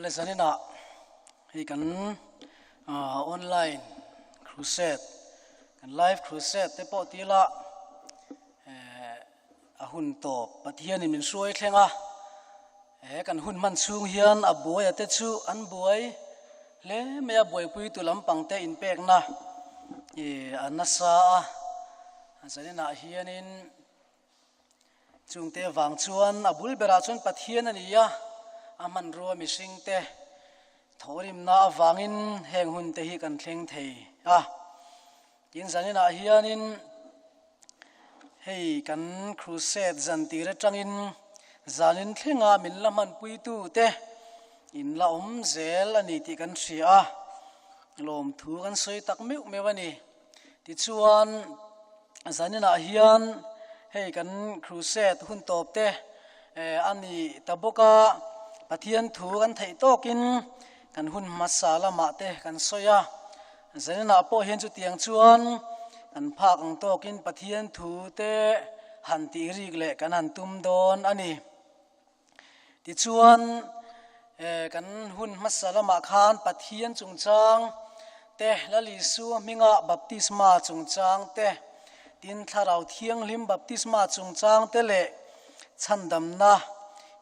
Le zaninah hei kan online crusade kan live crusade te pawh ti ila a hun tawp Pathianin min hruai thleng a, he kan hun hman chhung hian a buaia te chu an buai hle mai a, buaipuitu lampang te inpekna a nasa a, zaninah hianin Chungte vang chuan a bul berah chuan Pathian a ni a, a hmanrua mihringte thawhrimna avangin heng hunte hi kan thleng thei a. Tin zaninah hianin hei kan crusade zan tir atangin zanin thlenga min la hmanpuitute in la awm zel a ni tih kan hria a, lawmthu kan sawi tak meuh meuh a ni. Tichuan, zaninah hian hei kan crusade hun tawp te a ni ta bawk a, Pathian thu kan theih tawkin kan hun hmasa lamah te kan sawi a, zaninah pawh hian chutiang chuan kan phak ang tawkin Pathian thu te han tih rik leh kan han tum dawn a ni. Tichuan, kan hun hmasa lamah khan Pathian chungchang te, Lal Isua hminga baptisma chungchang te, tin Thlarau Thianghlim baptisma chungchang te leh chhandamna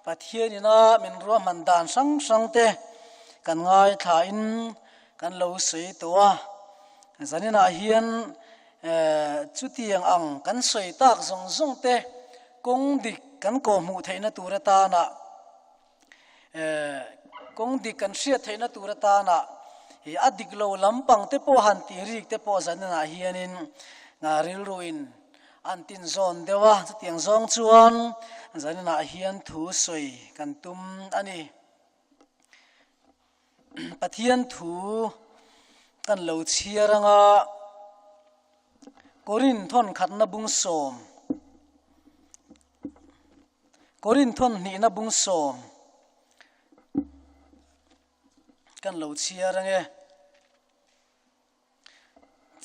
Pathian ina min ruahman dan hrang hrang te kan ngaithlain kan lo sawi tawh a. Zaninah hian chutiang ang kan sawi tak zawng zawng te Kawng dik kan kawhhmuh theihna tur atana kawng dik kan hriat theihna tur atana hi a dik lo lampang te pawh han tih rik te pawh zaninah hianin rilruin an tin zawn deuh a, chutiang zawng chuan zaninah hian thu sawi kan tum a ni. Pathian thu kan lo chhiar anga Korin thawn khatna bung sawm Korin thawn hnihna bung sawm kan lo chhiar ange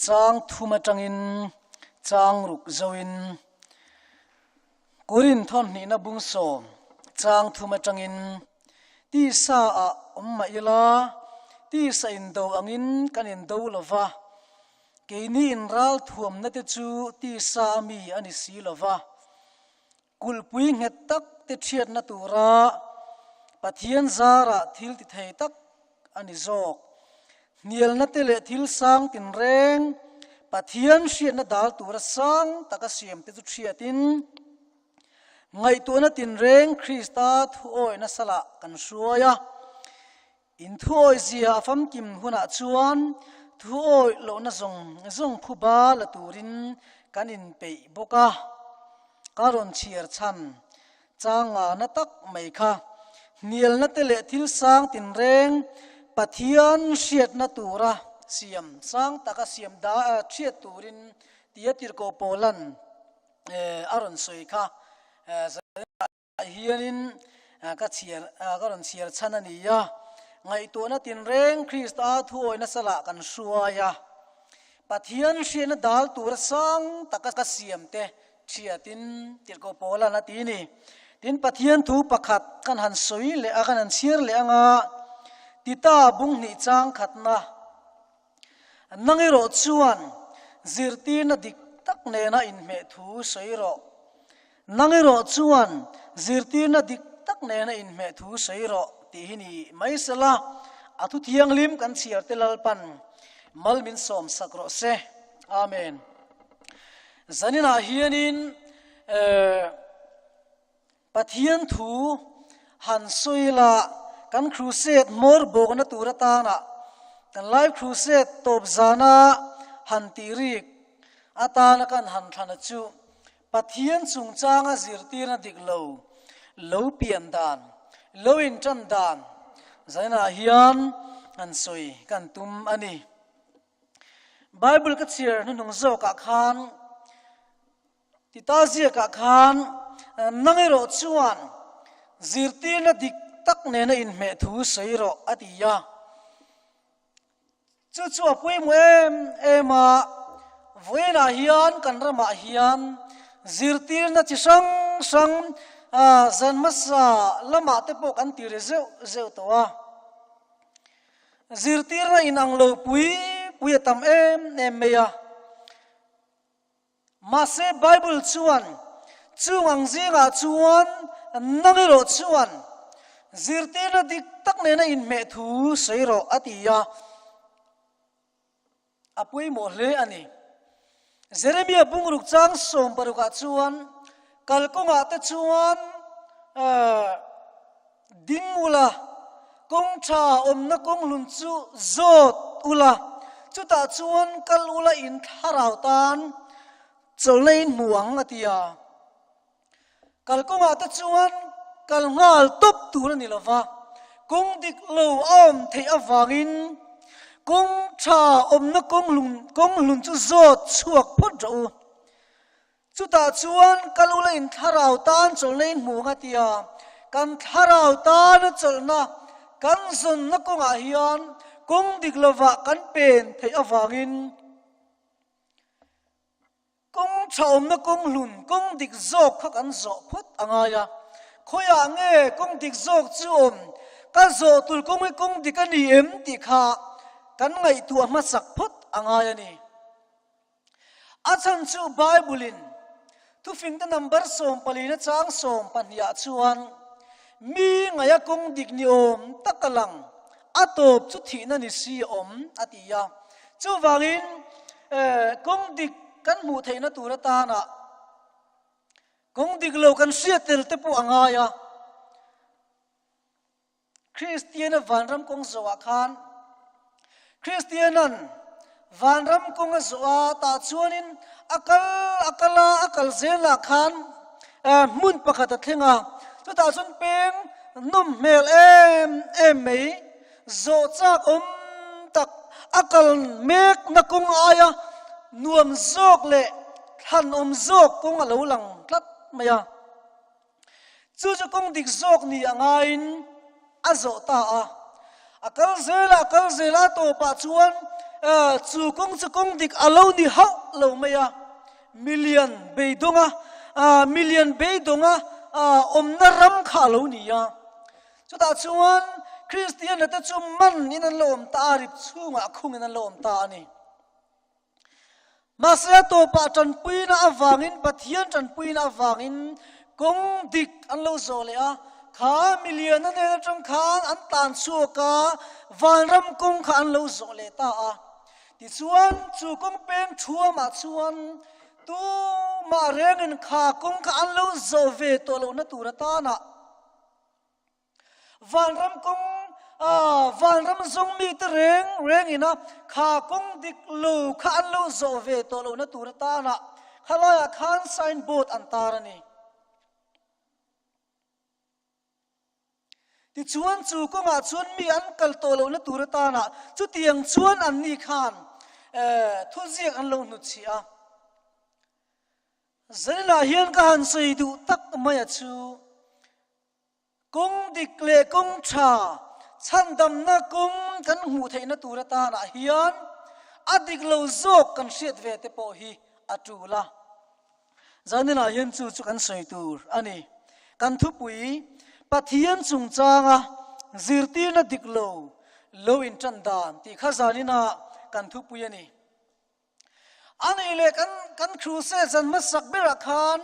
Chang thum atangin chang ruk zoin Korin thawn hnihna bung sawm chang thum atangin tisa ah awm mah ila tisa indo angin kan indo lo va, keini inral thuamna te chu tisa a mi a ni si lo va. Kulhpui nghet tak te thiatna tura Pathian zarah thil ti thei tak a ni zawk. Hnialna te leh thil sang tinreng Pathian hriatna dal tura sang taka siam te chu thiatin, ngaihtuahna tinreng Krista thuawihna salah kan hruai a. In thuawihzia a famkim hunah chuan thuawih lohna zawng zawng phuba la turin kan inpeih bawk a, ka rawn chhiar chhan chang ngana tak mai kha hnialna te leh thil sang tinreng Pathian hriatna tura siam sang taka siam da hriat turin tia tirhkoh Paula'n a rawn sawi kha. Ah hianin ka chhiar ka rawn chhiar chhan a ni a, ngaihtuahna tinreng Krista thuawi nasa lah kan hruai a, Pathian hriatna dal tura sang taka ka siam te thiatin tirhkoh Paula'n a ti ni. Tin, Pathian thu pakhat kan han sawi leh a, kan han chhiar leh anga Tita bung hnih chang khatna nang erawh chuan zirtirna dik tak nena inhmeh thu sawi rawh. Nang erawh chuan zirtirna dik tak nena inhmeh thu sawi rawh tih hi ni mai sela, a thu thianghlim kan chhiar te Lalpan mal min sawm sak rawh se. Amen. Zaninah hianin eh, Pathian thu han sawi la, kan crusade hmawr bawkna tur atana kan live crusade tawp zana han tih rik atana kan han thlana chu Pathian chungchanga zirtirna dik lo, lo pian dan, lo intan dan zainah hian han sawi kan tum a ni. Bible ka chhiar hnuhnung zawkah khan Tita ziakah khan nang erawh chuan zirtirna dik tak nena inhmeh thu sawi rawh a ti a. Chu chu a pawimawh em em a, vawiinah hian kan ramah hian zirtirna chi hrang hrang zan hmasa lamah te pawh kan ti ri zeuh zeuh tawh a. Zirtirna inang lo pui pui a tam em em mai a. Mahse Bible chuan chung ang zingah chuan nang erawh chuan zirtirna dik tak nena inhmeh thu sawi rawh a ti a, a pawimawh hle a ni. Jeremia bungruk chang sawmparukah chuan kalkawngah te chuan Ding ula, kawng tha awmna kawng hlun chu zawt ula, chutah chuan kal ula in thlarau tan chawlhna in hmu ang, a ti a. Kal kawngah te chuan kal nghal tawp tur a ni lo va, kawng dik lo a awm theih avangin kawng tha awmna kawng hlun kawng hlun chu zawt chhuak phawt rawh u. Chutah chuan ka lu la in thlarau tan chawlhna in hmu ang a ti a, kan thlarau tana chawlhna kan zawnna kawngah hian kawng dik lovah kan pen theih avangin kawng tha awmna kawng hlun kawng dik zawk kha kan zawh phawt a ngai a. Khawiah nge kawng dik zawk chu awm? Ka zawh tur kawng hi kawng dik a ni em tih kha kan ngaihtuah hmasak phawt a ngai a ni. A chhan chu Bible-in thufingte number sawmpalina chang sawmpahniah chuan mi ngaia kawng dik ni awm tak a lang, a tawp chu thihna ni si awm a ti a. Chuvangin kawng dik kan hmuh theihna tur atana kawng dik lo kan hriat tel te pawh a ngai a. Kristiana vanram kawng zawhah khan Kristianan vanram kawng a zawh a, tah chuanin a kal a kal a, a kal zelah khan hmun pakhat a thleng a, chutah chuan peng nawm hmel em em mai, zawh chak awm tak a kal mekna kawng aia nuam zawk leh thlanawm zawk kawng a lo lang tlat mai a. Chu chu kawng dik zawk ni a ngaiin a zawh ta a. A kal zel a, a kal zel a, a tawpah chuan chu kawng chu kawng dik a lo ni hauh lo mai a. Milian beidawnga, milian beidawnga awmna ram kha a lo ni a. Chutah chuan Kristiana te chu man in an lo awm ta a, rip chhungah khungin an lo awm ta a ni. Mahse a tawpah tanpuina avangin, Pathian tanpuina avangin kawng dik an lo zawh leh a, kha milian a nen atang khan an tlan chhuak a, vanram kawng kha an lo zawh leh ta a. Tichuan chu kawng peng thuamah chuan tumah rengin kha kawng kha an lo zawh ve tawh lohna tur atanah, Vanram kawng ah vanram zawng mite reng reng ina kha kawng dik lo kha an lo zawh ve tawh lohna tur atana khalaiah khan sign board an tar a ni. Tichuan chu kawngah chuan mi an kal tawh lohna tur atana chutiang chuan anni khan thuziak an lo hnutchhiah a. Zaninah hian ka han sawi duh tak maia chu Kawng dik leh kawng tha chhandamna kawng kan hmuh theihna tur atanah hian a dik lo zawk kan hriat ve te pawh hi a tul a. Zaninah hian chu chu kan sawi tur a ni. Kan thupui Pathian chungchanga zirtirna dik lo lo intan dan tih kha zaninah kan thupui a ni. A nih leh kan kan crusade zan hmasak berah khan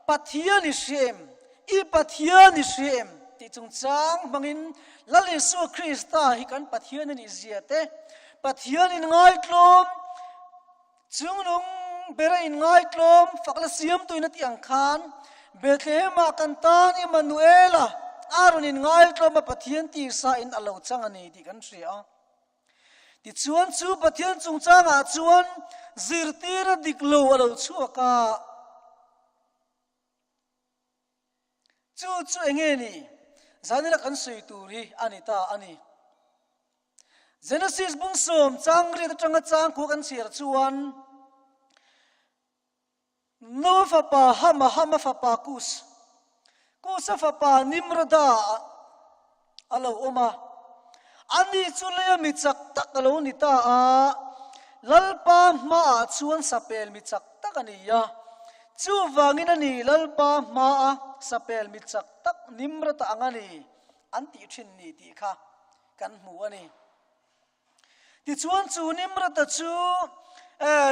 Pathian i hria em? I Pathian i hria em? tih chungchang hmangin Lal Isua Krista hi kan Pathian a nih zia te, Pathian in ngaitlawm, chungnung bera in ngaitlawm, fak la siamtuin a tih ang khan Bethlehem-ah kan tan Immanuela a rawn in ngaitlawm a Pathian tisa in a lo chang a ni tih kan hria a. Tichuan chu Pathian chungchangah chuan zirtir a dik lo a lo chhuak a. Chu chu enge ni? Zanila kan sawi tur hi a ni ta a ni. Genesis bung sawm chang riat atanga chang khua kan chhiar chuan Noa fapa Hama, Hama fapa Kus, Kusa fapa Nimroda a lo awm a. Ani chu leia mi chak tak a lo ni ta a, Lalpa hmaah chuan sapel mi chak tak a ni a. Chuvangin a ni Lalpa hmaa sapel mi chak tak Nimroda ang a ni an tih thin ni tih kha. kan hmu a ni. Tichuan chu Nimrod-a chu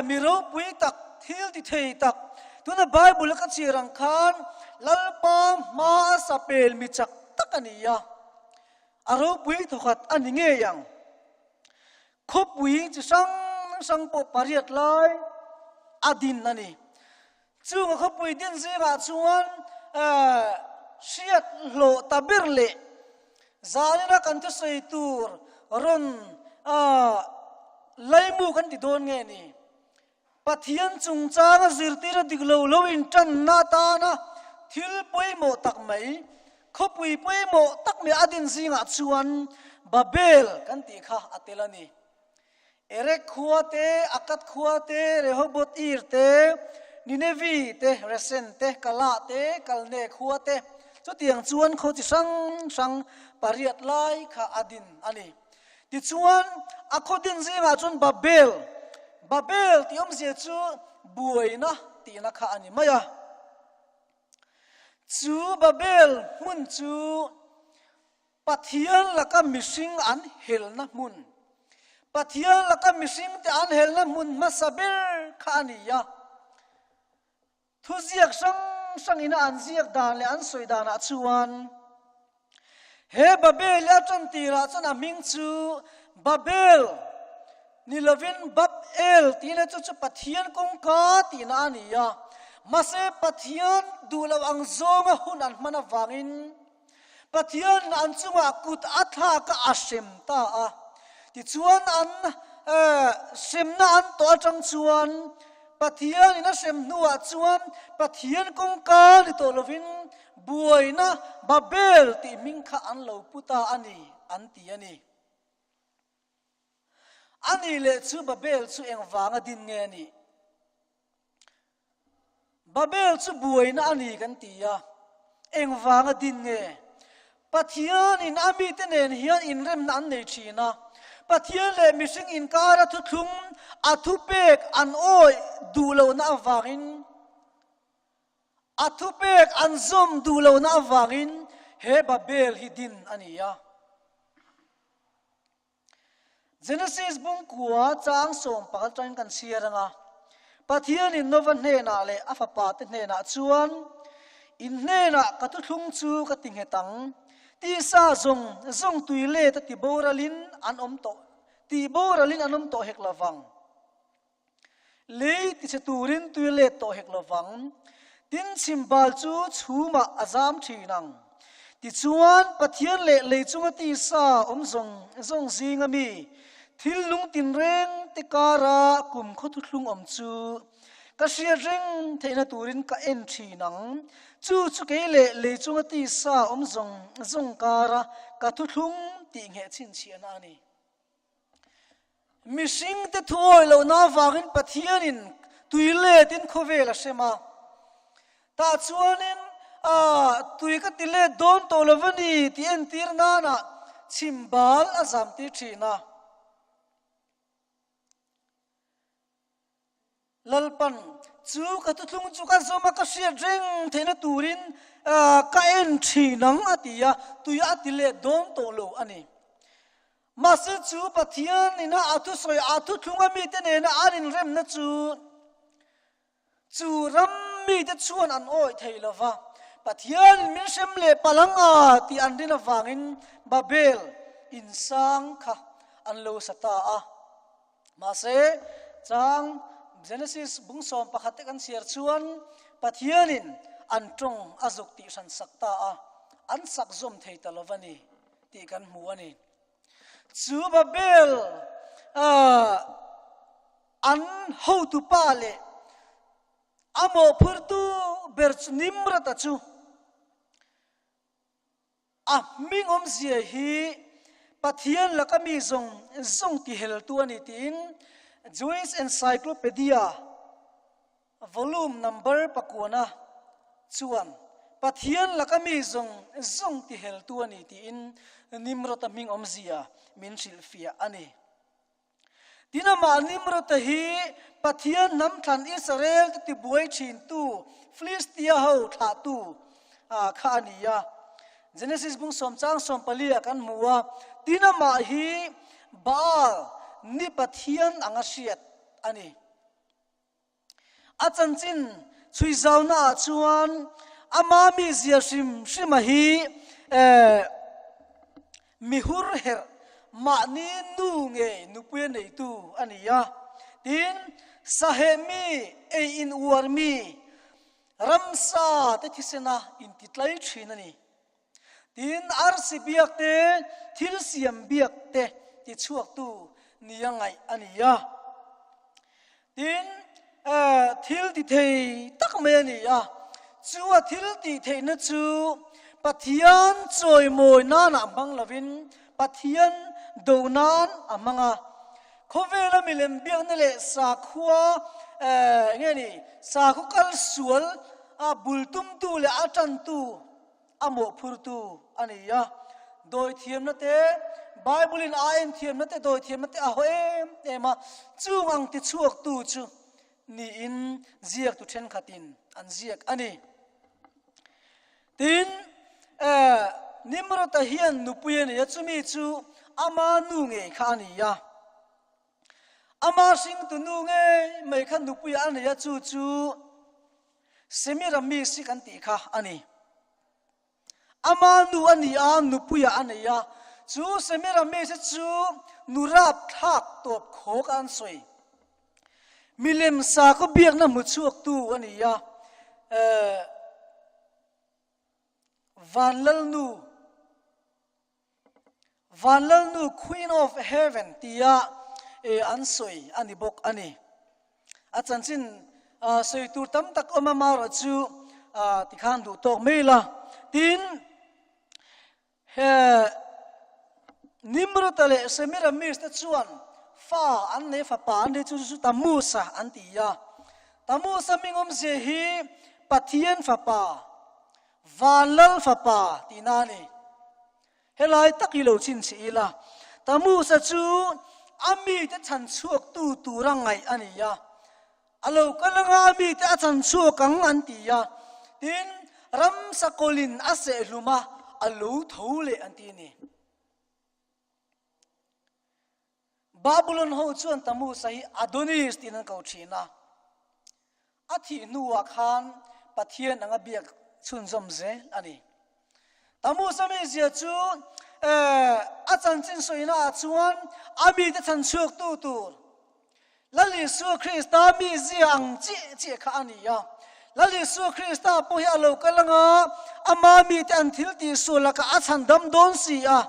mi ropui tak, thil ti thei tak, tuna Bible-a ka chhiar ang khan Lalpa hmaa sapel mi chak tak a ni a, a ropui thawkhat a ni ngei ang. Khawpui chi hrang hrang pawh pariat lai a din a ni. Chunga khawpui din zingah chuan hriat hlawh ta ber leh zanina kan thusawi tur rawn laimu kan ti dawn nge ni? Pathian chungchanga zirtira dik lo lo intanna atana thil pawimawh tak mai, khawpui pawimawh tak mai a din zingah chuan Babel kan tih kha a tel a ni. Erek khua te, Akkad khua te, Rehoboth Ir te, Ninevi te, Resen te, Kalah te, Kalne khua te, chutiang chuan khaw chi hrang hrang pariat lai kha a din a ni. Tichuan, a khaw din zingah chuan Babel, Babel tih awmzia chu buaina tihna kha a ni mai a. Chu Babel hmun chu Pathian laka mihring an helna hmun, Pathian laka mihringte an helna hmun hmasa ber kha a ni a. Thuziak hrang hrangin a an ziak dan leh an sawi danah chuan he Babel hi a tan tirah chuan a hming chu Babel ni lovin Bab-el tihna chu chu Pathian kawngka tihna a ni a. Mahse Pathian duh loh ang zawnga hun an hman avangin Pathian an chungah kut a thlak a, a hrem ta a. Tichuan an hremna an tawh atang chuan Pathianin a hrem hnuah chuan Pathian kawngka ni tawh lovin buaina Babel tih hming kha an lo pu ta a ni, an ti a ni. A nih leh chu Babel chu engvanga din nge a nih? Babel chu buaina a ni kan ti a, engvanga din nge? Pathianin a mite nen hian inremna an nei thin a, Pathian leh mihring inkara thuthlung a thupek an awih duh lohna avangin, a thupek an zawm duh lohna avangin he Babel hi din a ni a. Genesis bungkua chang 11 atangin kan chhiar ang a, Pathianin Nova hnenah leh a fapate hnenah chuan, In hnenah ka thuthlung chu ka ti nghet ang, tisa zawng zawng tui let a ti boralin an awm tawh, tih boralin an awm tawh hek lovang. Lei tichhe turin tui let tawh hek lovang. Tin, chhimbal chu chhumah a zam thin ang. Tichuan, Pathian leh lei chunga tisa awm zawng zawng zinga mi thil lung tinreng te kara kum khaw thuthlung awm chu ka hriat reng theihna turin ka en thin ang. Chu chu kei leh lei chunga tisa awm zawng zawng kara ka thuthlung tih ngheh chhinchhiahna a ni. Mihringte thuawi lohna avangin Pathianin tui letin khawvel a hrem a. Tah chuanin, Ah, tui ka ti let dawn tawh lo va ni tih entir nanah chhimbal a zamtir thin a. Lalpan, Chu ka thuthlung chu ka zawm a, ka hriat reng theihna turin ka en thin ang, a ti a, tui a ti let dawn tawh lo a ni. Mahse chu Pathian ina a thusawi a thuthlunga mite nena an inremna chu chu ram mite chuan an awih thei lo va, Pathianin min hrem leh palh ang a tih an rin avangin Babel insang kha an lo sa ta a. Mahse, chang Genesis bung 11 te kan chhiar chuan Pathianin an tawng a zuk tih hran sak ta a, an sak zawm thei ta lo va ni tih kan hmu a ni. Chu Babel an hotupa leh a mawhphurtu ber chu Nimrod-a chu A hming awmzia hi Pathian laka mi zawng zawng tiheltu a ni tiin Jewish Encyclopedia Volume Number pakuana chuan Pathian laka mi zawng zawng tiheltu a ni tiin Nimrod-a hming awmzia min hrilhfiah a ni. Tin, amah Nimrod-a hi Pathian hnam thlan Israel te tibuai thintu Filistia ho thlahtu kha a ni a. Genesis bung sawm chang 14 ah kan hmu a. Tin amah hi Baal ni pathian anga hriat a ni. A chanchin chhui zauna ah chuan ama mizia hrim hrima hi mihur herh mahni nu ngei nupui a neitu a ni a. Tin, saheh mi, ei in uar mi, ramsa te thisena intitlai thin a ni. Tin, arsi biak te, thil siam biak te tichhuaktu nia ngaih a ni a. Tin, thil ti thei tak mai a ni a. Chu a thil tih theihna chu Pathian chawimawi nanah hmang lovin Pathian do nan a hmang a. Khawvela milem biakna leh sakhua eng nge ni, sakhaw kal sual a bul tumtu leh a tantu a mawhphurtu a ni a. Dawi thiamna te, Bible-in a en thiamna te, dawi thiamna te a haw em em a, chung ang tichhuaktu chu niin ziaktu thenkhatin an ziak a ni. Tin, Nimrod-a hian nupui a nei a, chumi chu ama nu ngei kha a ni a. Ama hringtu nu ngei mai kha nupui a nei a, chu chu Semiramis hi kan tih kha a ni. Ama nu a ni a, nupuiah a nei a. Chu Semiramis hi chu nu rapthlak tawp khawk a an sawi. Milem sakhaw biakna hmu chhuaktu a ni a. Vanlalnu. Vanlalnu Queen of Heaven tia an sawi a ni bawk a ni. A chanchin sawi tur tam tak awm a marawh chu tikhan duh tawk mai la. Tin, he Nimrod-a leh Semiramis te chuan fa an nei fapa an nei chu chu Tammuz-a an ti a. Tammuz-a hming awmzia hi Pathian fapa, Vanlal fapa tihna a ni. Helai tak hi lo chhinchhi ila, Tamusa chu a mite chhan chhuaktu tura ngaih a ni a. A lo kal anga a mite a chhan chhuak ang an ti a. Tin, ramsa kawlin a sehhlum a, a lo tho leh an ti a ni. Babulon ho chuan Tamusa hi Adonis tiin an ko thin a. A thih hnuah khan Pathian anga biak chhunzawm zel a ni. Tamusa mizia chu a chanchin sawinaah chuan a mite chhan chhuaktu tur Lal Isua Krista mizia ang chiah chiah kha a ni a. Lal Isua Krista pawh hi a lo kal anga ama mite an thil tihsual lakah a chhandam dawn si a.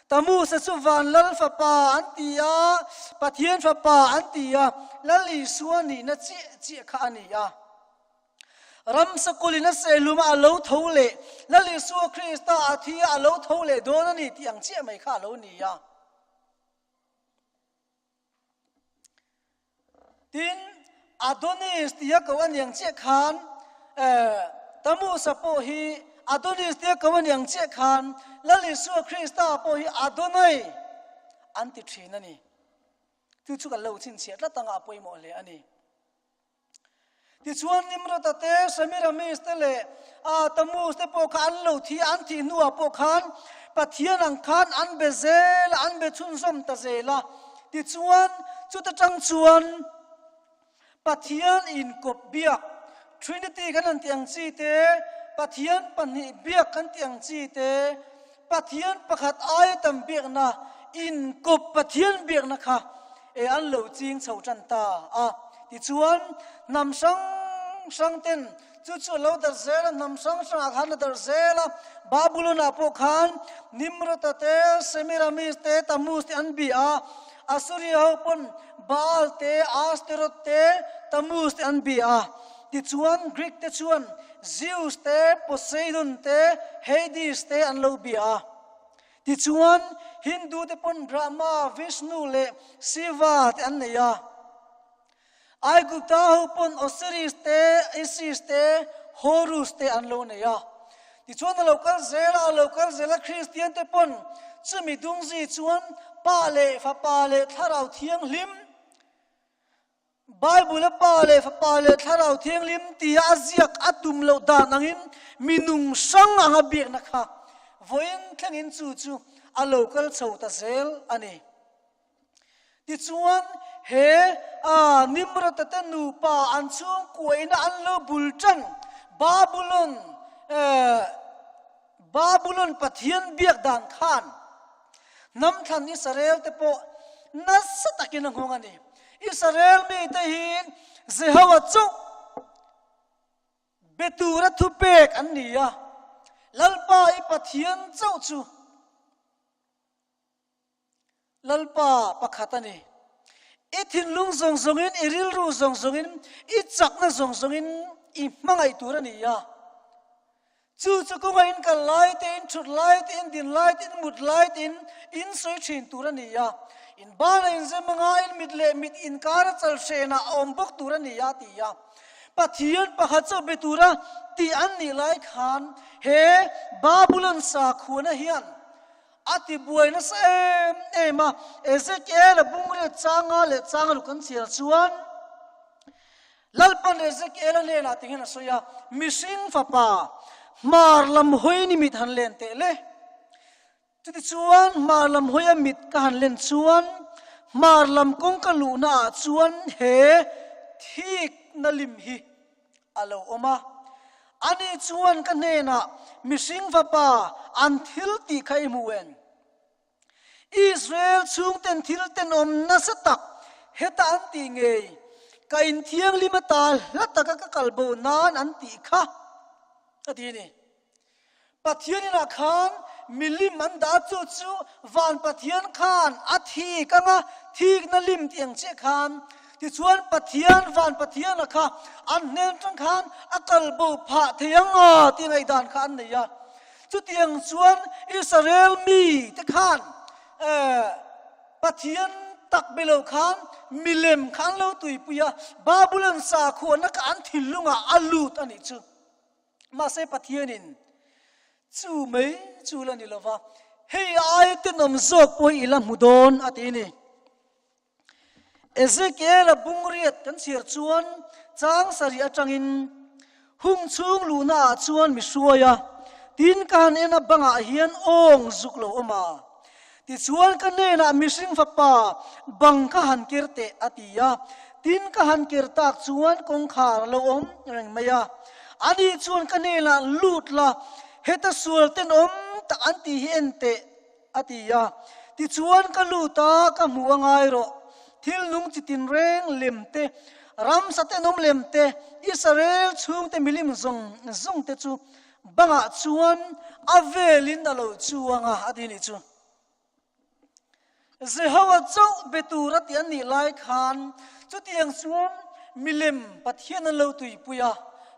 Tamusa chu van Lal fapa an ti a, Pathian fapa an ti a, Lal Isua nihna chiah chiah kha a ni a. Ramsa kulin a sehlum a, a lo tho leh, Lal Isua Krista a thi a, a lo tho leh dawn a ni tih ang chiah mai kha a lo ni a. Tin, Adonis tia ko a niang chiah khan, Tamusa pawh hi Adonis tia ko a niang chiah khan, Lal Isua Krista pawh hi Adonai an ti thin a ni. Chu chu kan lo chhinchhiah tlat anga a pawimawh hle a ni. Tichuan Nimrod-a te, Semiramis te leh Tammuz te pawh kha an lo thi a, an thih hnuah pawh khan Pathian ang khan an be zel a, an be chhunzawm ta zel a. Tichuan chuta tang chuan Pathian inkawp biak, Trinity kan han tih ang chi te, Pathian pahnih biak kan tih ang chi te, Pathian pakhat aia tam biakna, inkawp Pathian biakna kha e an lo ching chho tan ta a. Tichuan, hnam hrang hrang ten chu chu a lo darh zel a, hnam hrang hrangah khan a darh zel a. Babulon-ah pawh khan Nimrod-a te, Semiramis te, Tammuz te an bih a. Assuria ho pawn Baal te, Asteroth te, Tammuz te an bih a. Tichuan, Greek te chuan Zeus te, Poseidon te, Hades te an lo bia a. Tichuan, Hindu te pawn Brahma, Vishnu leh Shiva te an nei a. Aigupta ho pawn Osiris te, Isis te, Horus te an lo nei a. Tichuan a lo kal zel a, a lo kal zel a, Kristian te pawn chumi dungzi chuan Pa leh Fapa leh Thlarau Thianghlim, Bible-a Pa leh Fapa leh Thlarau Thianghlim tia a ziak a tum loh dan angin minung hrang anga biakna kha vawiin thlengin chu chu a lo kal chho ta zel a ni. Tichuan, he Nimrod-a te nupa an chhungkuaina an lo bul tan Babulon, Babulon Pathian biak dan khan hnamthlan Israel te pawh nasa takin a nghawng a ni. Israel mite hi Jehovah chauh be tura thupek an ni a, Lalpa i Pathian chauh chu Lalpa pakhat a ni. I thinlung zawng zawngin, i rilru zawng zawngin, i chakna zawng zawngin i hmangaih tur a ni a. Chu chu kawnga in kal lai te, in thut lai te, in din lai te, in mut lai te in in sawi thin tur a ni a. In bana in zem anga in mit leh mit inkar a chal hrenah a awm bawk tur a ni a, ti a. Pathian pakhat chauh be tura tih an nih lai khan he Babulon sakhuana hian A ti buai nasa em em a, Ezekiel-a bungriat changa leh changa ruk an chhiar chuan Lalpan Ezekiel-a hnenah ti hian a sawi a, Mihring fapa, hmar lam hawi ni mit han len teh le. Chutichuan hmar lam hawia mit ka han len chuan hmar lam kawngka luhnaah chuan he thikna lim hi a lo awm a. Ani chuan ka hnenah, Mihring fapa, an thil tih kha i hmu em? Israel chhungten thil tenawm nasa tak heta an tih ngei, ka inthianghlim ata hla taka ka kal bo nan an tih kha, a ti a ni. Pathian inah khan milim an dah a, chu chu van Pathian khan a thik ang a, thikna lim tih ang chiah khan. Tichuan Pathian, van Pathiana kha an hnen tang khan a kal bo phah thei ang a tih ngaihdan kha an nei a. Chutiang chuan Israel mi te khan Pathian tak be lo khan milem kha an lo tuipui a, Babulon sakhuana kha an thinlungah a lut a nih chu. Mahse Pathianin chu mai chu la ni lova, hei ai tenawm zawk pawh hi i la hmu dawn a ti ni. Ezekiel-a bungriat kan chhiar chuan chang sarih atangin hung chhung luhna ah chuan mi hruai a, tin ka han en a bangah hian awng zuk lo awm a. Tichuan ka hnenah mihring fapa bang ka han ker teh a ti a, tin ka han ker tak chuan kawngkhar a lo awm reng mai a. Ani chuan ka hnenah lut la, heta sual tenawm tak an tih hi en teh a ti a. Tichuan ka lut a, ka hmu a ngai rawh, thil nung chi tinreng lem te, ramsa tenawm lem te, Israel chhungte milim zawng zawng te chu Bangah chuan a velin a lo chuang a, a ti nih chu. Jehovah chauh be tur a ti an nih lai khan chutiang chuan milem Pathian an lo tuipui a.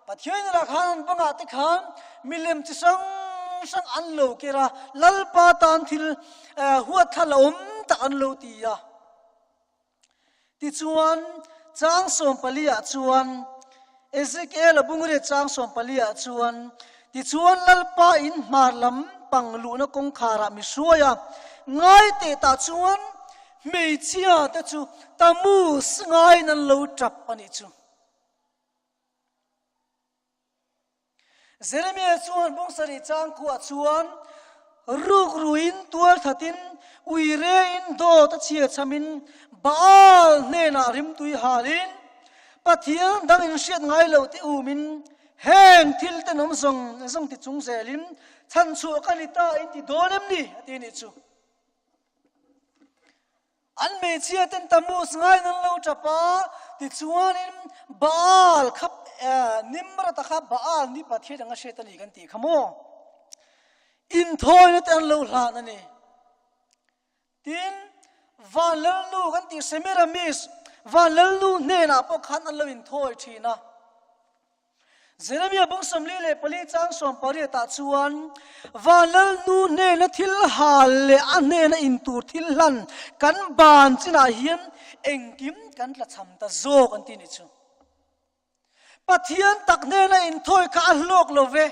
Pathian inah khan an bangah te khan milem chi hrang hrang an lo ker a, Lalpa tan thil huatthla la awm tak an lo ti a. Tichuan, chang sawmpaliah chuan, Ezekiel-a bungriat chang sawmpaliah chuan, Tichuan Lalpa in hmar lam pang luhna kawngkharah mi hruai a, ngai teh tah chuan hmeichhia te chu Tammuz ngaiin an lo tap a nih chu. Jeremia chuan bawngsarih changkhuah chuan rukruin tualthatin uirein dawt a chhia chhamin Baal hnenah rimtui halin Pathian dang in hriat ngai loh te umin heng thil tenawm zawng zawng ti chung zelin chhanchhuah ka ni ta in ti dawn em ni a ti nih chu. An hmeichhia ten Tammuz ngaiin an lo tap a, tichuanin Baal kha Nimrod-a kha Baal ni Pathian anga hriat a ni kan tih kha maw? Inthawina te an lo hlan a ni. Tin, Van Lalnu kan tih Semiramis, Van Lalnu hnenah pawh khan an lo inthawi thin a. Jeremia bung 44 chang 18 ah chuan Vanlalnu hnena thil hal leh a hnena intur thil hlan kan ban chinah hian engkim kan tlachham ta zawk an ti ni chu. Pathian tak hnena inthawi kha a hlawk lo ve.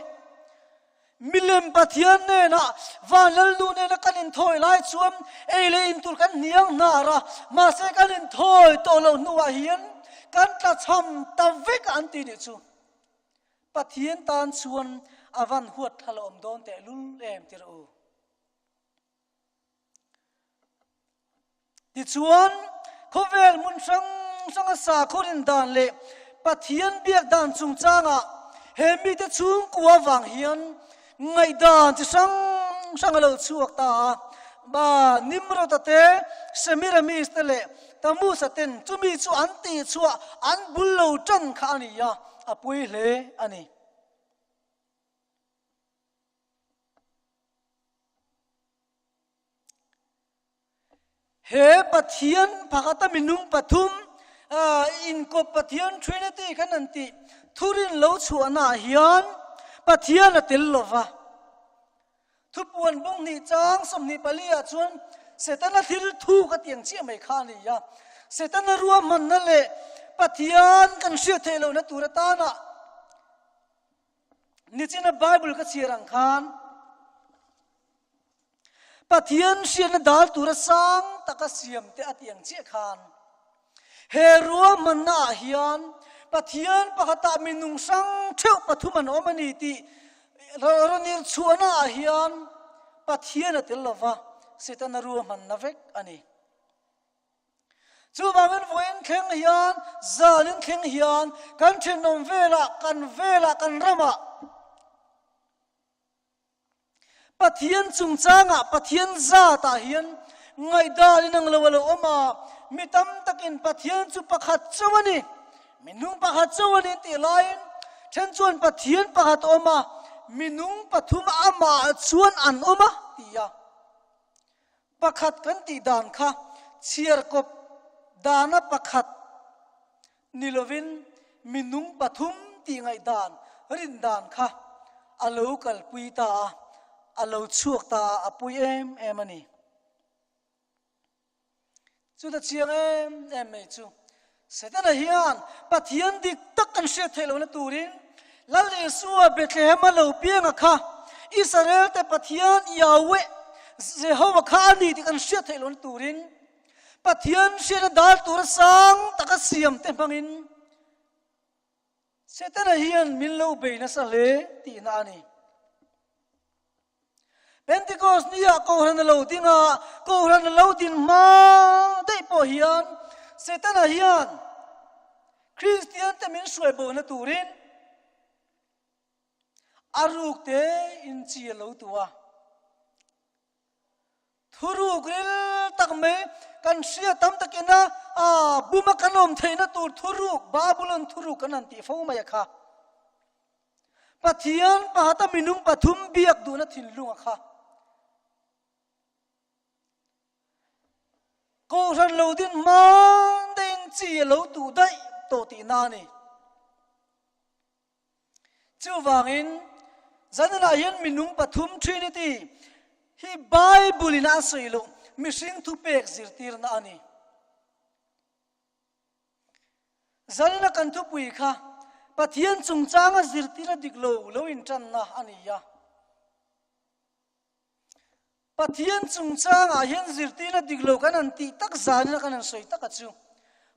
Milem Pathian hnenah Vanlalnu hnena kan inthawi lai chuan ei leh intur kan hniang hnar a, mahse kan inthawi tawh loh hnuah hian kan tlachham ta vek an ti nih chu. Pathian tan chuan a van huat thla la awm dawn teh lul em tirh u. Tichuan, khawvel hmun hrang hranga sakhaw rin dan leh Pathian biak dan chungchangah he mite chhungkua vang hian ngaihdan chi hrang hrang a lo chhuak ta a. Ba Nimrod-a te, Semiramis te leh Tammuz-a ten chumi chu an tihchhuah an bul lo tan kha a ni a, a pawi hle a ni. He Pathian pakhata minung pathum inkawp Pathian Trinity kan an tih thurin lo chhuahnaah hian Pathian a tel lo va. Thupuan bung hnih chang 24 ah chuan Setana thil thu ka tiang chiah mai kha a ni a. Setana ruahmanna leh Pathian kan hriat theih lohna tur atana nichina Bible ka chhiar ang khan Pathian hriatna dal tura sang taka siam te a tih ang chiah khan he ruahmanna ah hian Pathian pakhatah minung hrang theuh pathum an awm a ni tih rawnir chhuahna ah hian Pathian a tel lova Setana ruahmanna vek a ni. Chuvangin vawiin thleng hian, zanin thleng hian kan thenawm velah, kan velah, kan ramah Pathian chungchangah, Pathian zatah hian ngaihdan inang lo a lo awm a, mi tam takin Pathian chu pakhat chauh a ni, minung pakhat chauh a ni an tih laiin then chuan Pathian pakhat a awm a, minung pathum amah chuan an awm a ti a. Pakhat kan tih dan kha chhiarkawp dana pakhat ni lovin minung pathum tih ngaihdan rin dan kha a lo kalpui ta a, a lo chhuak ta a, a pui em em a ni. Chuta chiang em em mai chu Setana hian Pathian dik tak kan hriat theih lohna turin Lal Isua Bethlehem a lo pianga kha Israel te Pathian Yahweh Jehovah kha a ni tih kan hriat theih lohna turin Pathian hriatna dal tura sang taka siam te hmangin Setana hian min lo bei nasa hle tihna a ni. Pentecost nia Kohhran a lo ding a, Kohhran a lo din hma daih pawh hian Setana hian Kristian te min hruai bona turin a ruk te in chi a lo tu a. Thuruk ril tak mai kan hria tam takina a buma kan awm theihna tur thuruk Babylon thuruk kan han tih fo mai a kha. Pathian pahata minung pathum biak duhna thinlung a kha. Kohhran lo din hman daihin chi a lo tuh daih tawh tihna a ni. Chuvangin, zaninah hian minung pathum Trinity hi Bible in a sawi loh mihring thupek zirtirna a ni. Zanina kan thupui kha Pathian chungchanga zirtirna dik lo lo intanna a ni a. Pathian chungchangah hian zirtirna dik lo kan han tih tak zanina kan han sawi tak a chu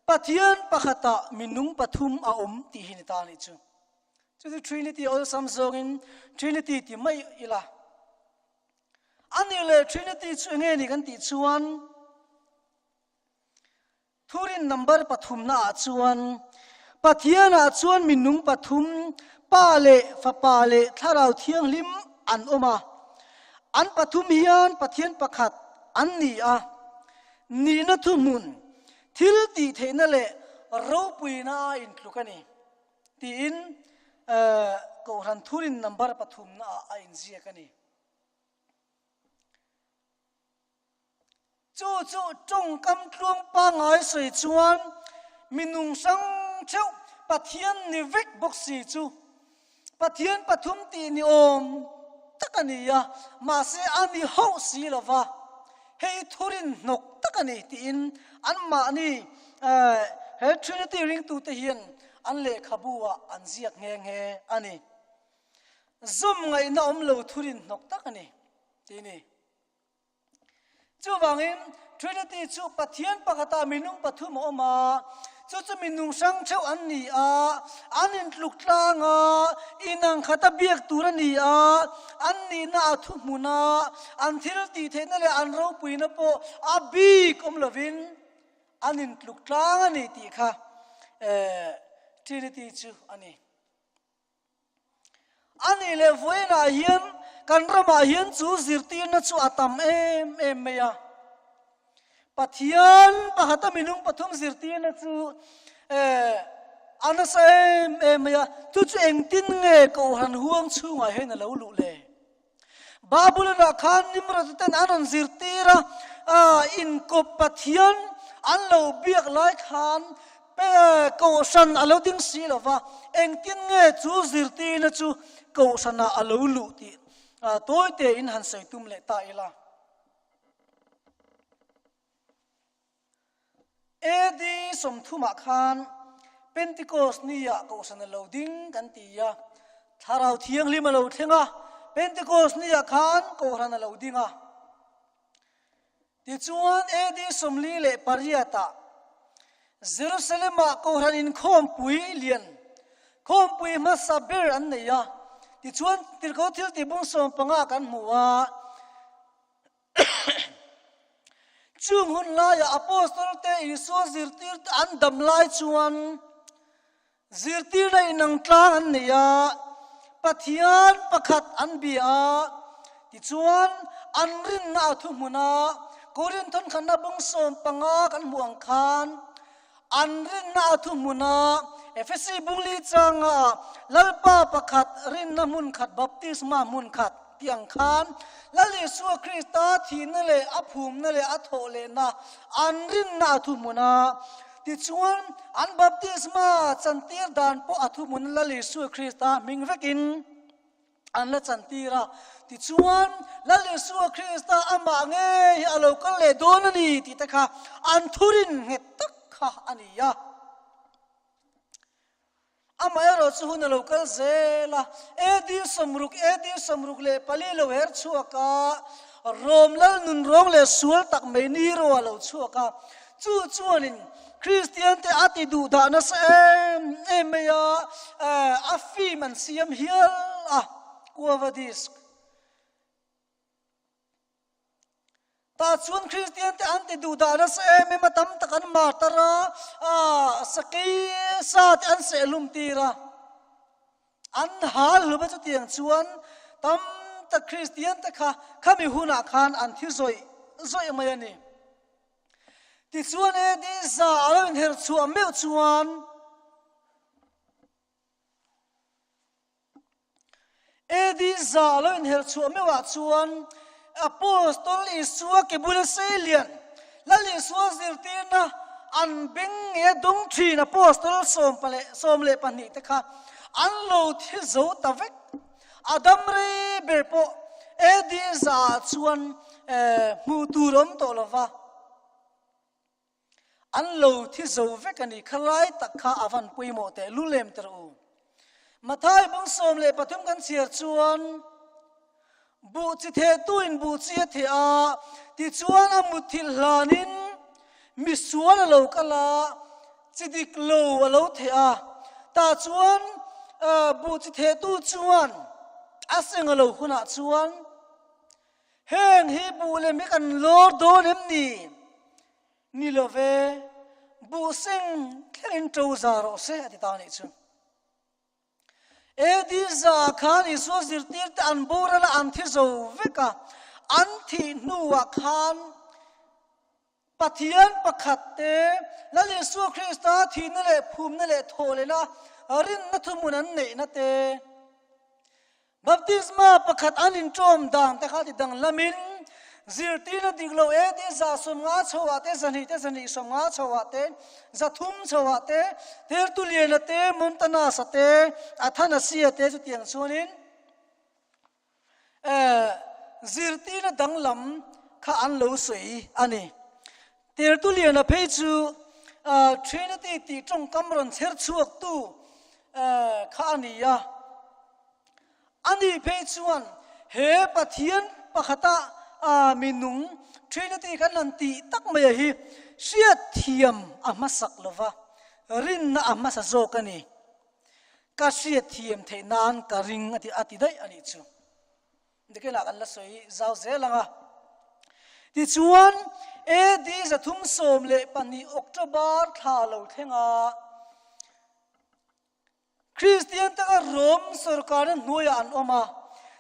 Pathian pakhatah minung pathum a awm tih hi ni ta a nih chu. Chu chu Trinity awlsam zawngin Trinity ti mai ila. A nih leh Trinity chu enge ni kan tih chuan Thurin number pathumnaah chuan, Pathianah chuan minung pathum, Pa leh Fapa leh Thlarau Thianghlim an awm a. An pathum hian Pathian pakhat an ni a. Nihna thuhmun, thil tih theihna leh ropuina a intluk a ni, tiin Kohhran Thurin number pathumnaah a inziak a ni. Chu chu tawngkam tluang pangngai sawi chuan minung hrang theuh Pathian ni vek bawk si chu Pathian pathum tih ni awm tak a ni a, mahse a ni hauh si lo va, hei thurin hnawk tak a ni tiin anmahni he Trinity ringtute hian an lehkhabu ah an ziak nghe nghe a ni. Zawm ngaihna awm lo thurin hnawk tak a ni tih ni. Chuvangin, Trinity chu Pathian pakhatah minung pathum a awm a. Chu chu minung hrang theuh an ni a, an intluk tlang a, inang khata biak tur a ni a, an nihna a thuhmun a, an thil tih theihna leh an ropuina pawh a bik awm lovin an intluk tlang a ni tih kha Trinity chu a ni. A nih leh vawiinah hian kan ramah hian chu zirtirna chu a tam em em mai a. Pathian pakhata minung pathum zirtirna chu eh a nasa em em mai a. Chu chu engtin nge Kohhran huang chhungah hian a lo luh le? Babylon-ah khan Nimrod ten an rawn zirtir a, inkawp Pathian an lo biak lai khan Kohhran a lo ding si lo va, engtin nge chu zirtirna chu Kohhranah a lo luh tih tawi tein han sawi tum leh ta ila. AD sawmthumah khan Pentecost ni-ah Kohhran a lo ding kan ti a, Thlarau Thianghlim a lo thleng a, Pentecost ni-ah khan Kohhran a lo ding a. Tichuan AD 48-ah Jerusalem-ah Kohhran inkhawmpui lian, khawmpui hmasa ber an nei a. Tichuan Tirhkoh Thiltih bung sawmpanga kan hmu a. Chung hun laiah Apostol-te Isua zirtirte an dam lai chuan zirtirna inang tlang an nei a, Pathian pakhat an bia a, tichuan an rinna a thuhmun a, Korinth thawnkhatna bung 15 kan hmuh ang khan an rinna a thuhmun a, Efesi bung li changa Lalpa pakhat rinna hmun khat baptisma hmun khat tih ang khan Lal Isua Krista thihna leh a phumna leh a thawh lehna an rinna a thuhmun a, tichuan an baptisma chantir dan pawh a thuhmun Lal Isua Krista hming vekin an la chantir a, tichuan Lal Isua Krista amah ngei hi a lo kal leh dawn a ni tih te kha an thurin nghet tak kha a ni a. Amaherawh chu hun a lo kal zel a, AD 60, AD 64 lo her chhuak a, Rom lal nunrawng leh sual tak mai Nero a lo chhuak a, chu chuanin Kristiante a ti duh dah nasa em em mai a, a film an siam hial a, Quo Vadis. Tah chuan Kristiante an ti duh dah nasa em em a, tam tak an martar a, sakei sa te an sehhlum tir a, an hal hlum a chutiang chuan tam tak Kristiante kha khami hunah khan an thi zawih zawih mai a ni. Tichuan AD za a lo inher chhuah meuh chuan, AD za a lo inher chhuah meuhah chuan Apostol Isua ke bula sei lian, Lal Isua zirtirna an beng nge a dawng thin Apostol 12 te kha an lo thi zo ta vek. A dam rei ber pawh AD za ah chuan hmuh tur a awm tawh lo va. An lo thi zo vek a ni. Khalai tak kha a van pawimawh teh lu lem ta rawh u. Mathai bung 13 kan chhiar chuan, Buh chi thehtuin buh chi a theh a, tichuan a mutthilh hlanin misual a lo kal a, chi dik lo a lo theh a. Tah chuan buh chi thehtu chuan a seng a lo hunah chuan, Heng hi buh lem hi kan lawr dawn em ni? Ni lo ve, buh seng thlengin ṭo za rawh se a ti ta anih chu. AD za khan Isua zirtirte an boral a, an thi zo vek a, an thih hnuah khan Pathian pakhat te, Lal Isua Krista thihna leh phumna leh thawhlehna rinna thuhmun an neihna te, Baptisma pakhat an inṭawm dan te kha ti danglamin zirtirna dik lo e ti 150 chhoah te, 200 te, 250 chhoah te, 300 chhoah te, Tertullian-a te, Montanus-a te, Athanasia te chutiang chuanin zirtirna danglam kha an lo sawi a ni. Tertullian-a phei chu Trinity tih tawngkam rawn chher chhuaktu kha a ni a. Ani phei chuan he Pathian pakhata minung Trinity kan han tih tak mai a hi hriatthiam a hmasak lo va. Rinna a hmasa zawk a ni. Ka hriat thiam theih nan ka ring a ti a ti daih a nih chu. Nikinah kan la sawi zau zel ang a. Tichuan, AD 312 October thla lo thleng a, Kristian taka Rom sorkarna hnuaiah an awm a.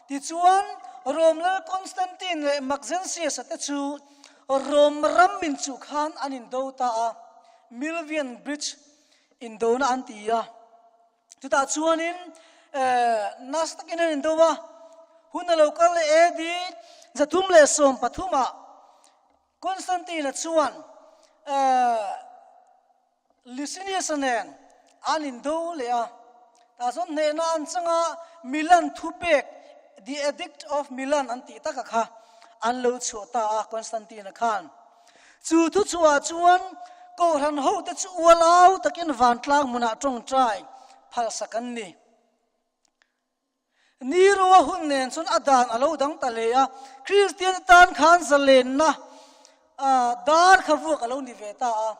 Tichuan, Rom lal Constantine leh Maxentius-a te chu Rom ram min chuh khan an indo ta a, Milvian Bridge indona an ti a. Chutah chuanin nasa takin an indo a, hun a lo kal leh AD 313 ah Constantine-a chuan Licinius-a nen an indo leh a, tah chuan hnehna an chang a, Milan thupek, The Edict of Milan an tih taka kha an lo chhuah ta a Constantine-a khan. Chu thu chhuah chuan Kohhran hote chu ual au takin vantlang hmunah tawngtai phalsak an ni. Nero-a hun nen chuan a dan a lo dang ta hle a, Kristian tan khan zalenna dar kha vuak a lo ni ve ta a.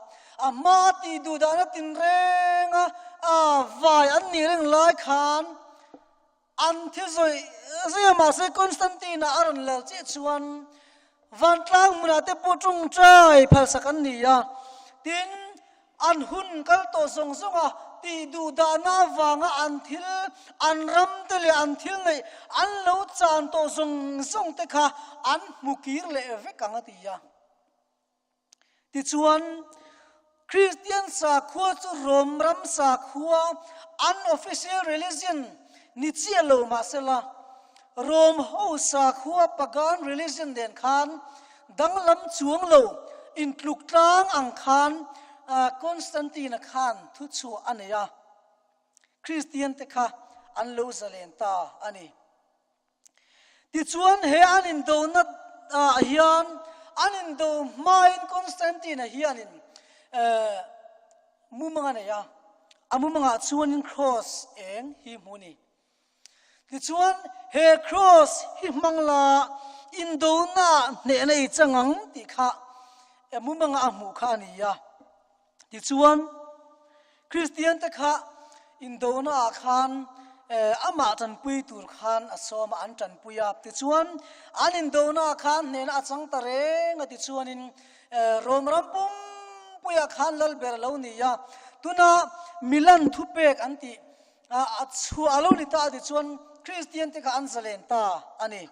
A hma tih duh dahna tinrenga vai an nih reng lai khan An thi zawih zawih a, mahse Constantine-a a rawn lal chiah chuan vantlang hmunah te pawh tawngtai phalsak an ni a. Tin, an hun kal tawh zawng zawng a tih duh dahna avanga an thil, an ram te leh an thil neih an lo chan tawh zawng zawng te kha an hmu kir leh vek ang a ti a. Tichuan, Kristian sakhua chu Rom ram sakhua, an official religion, ni chiah lo mahsela, Rom ho sakhua, pagan religion, nen khan danglam chuang lo intluk tlang ang khan Constantine-a khan thuchhuah a nei a, Kristian te kha an lo zalen ta a ni. Tichuan he an indona ah hian an indo hmain Constantine-a hianin mumang a nei a, a mumangah chuanin cross eng hi hmu a ni. Tichuan he cross hi hmang la indona ah hnehna i chang ang tih kha mumangah a hmuh kha a ni a. Tichuan, Kristiante kha indonaah khan amah tanpui tur khan a sawm a, an tanpui a. Tichuan, an indonaah khan hnehna a chang ta reng a. Tichuanin, Rom ram pumpuiah khan lalber a lo ni a. Tuna Milan thupek an tih a chhuah a lo ni ta a. Tichuan, Kristiante kha an zalen ta a ni.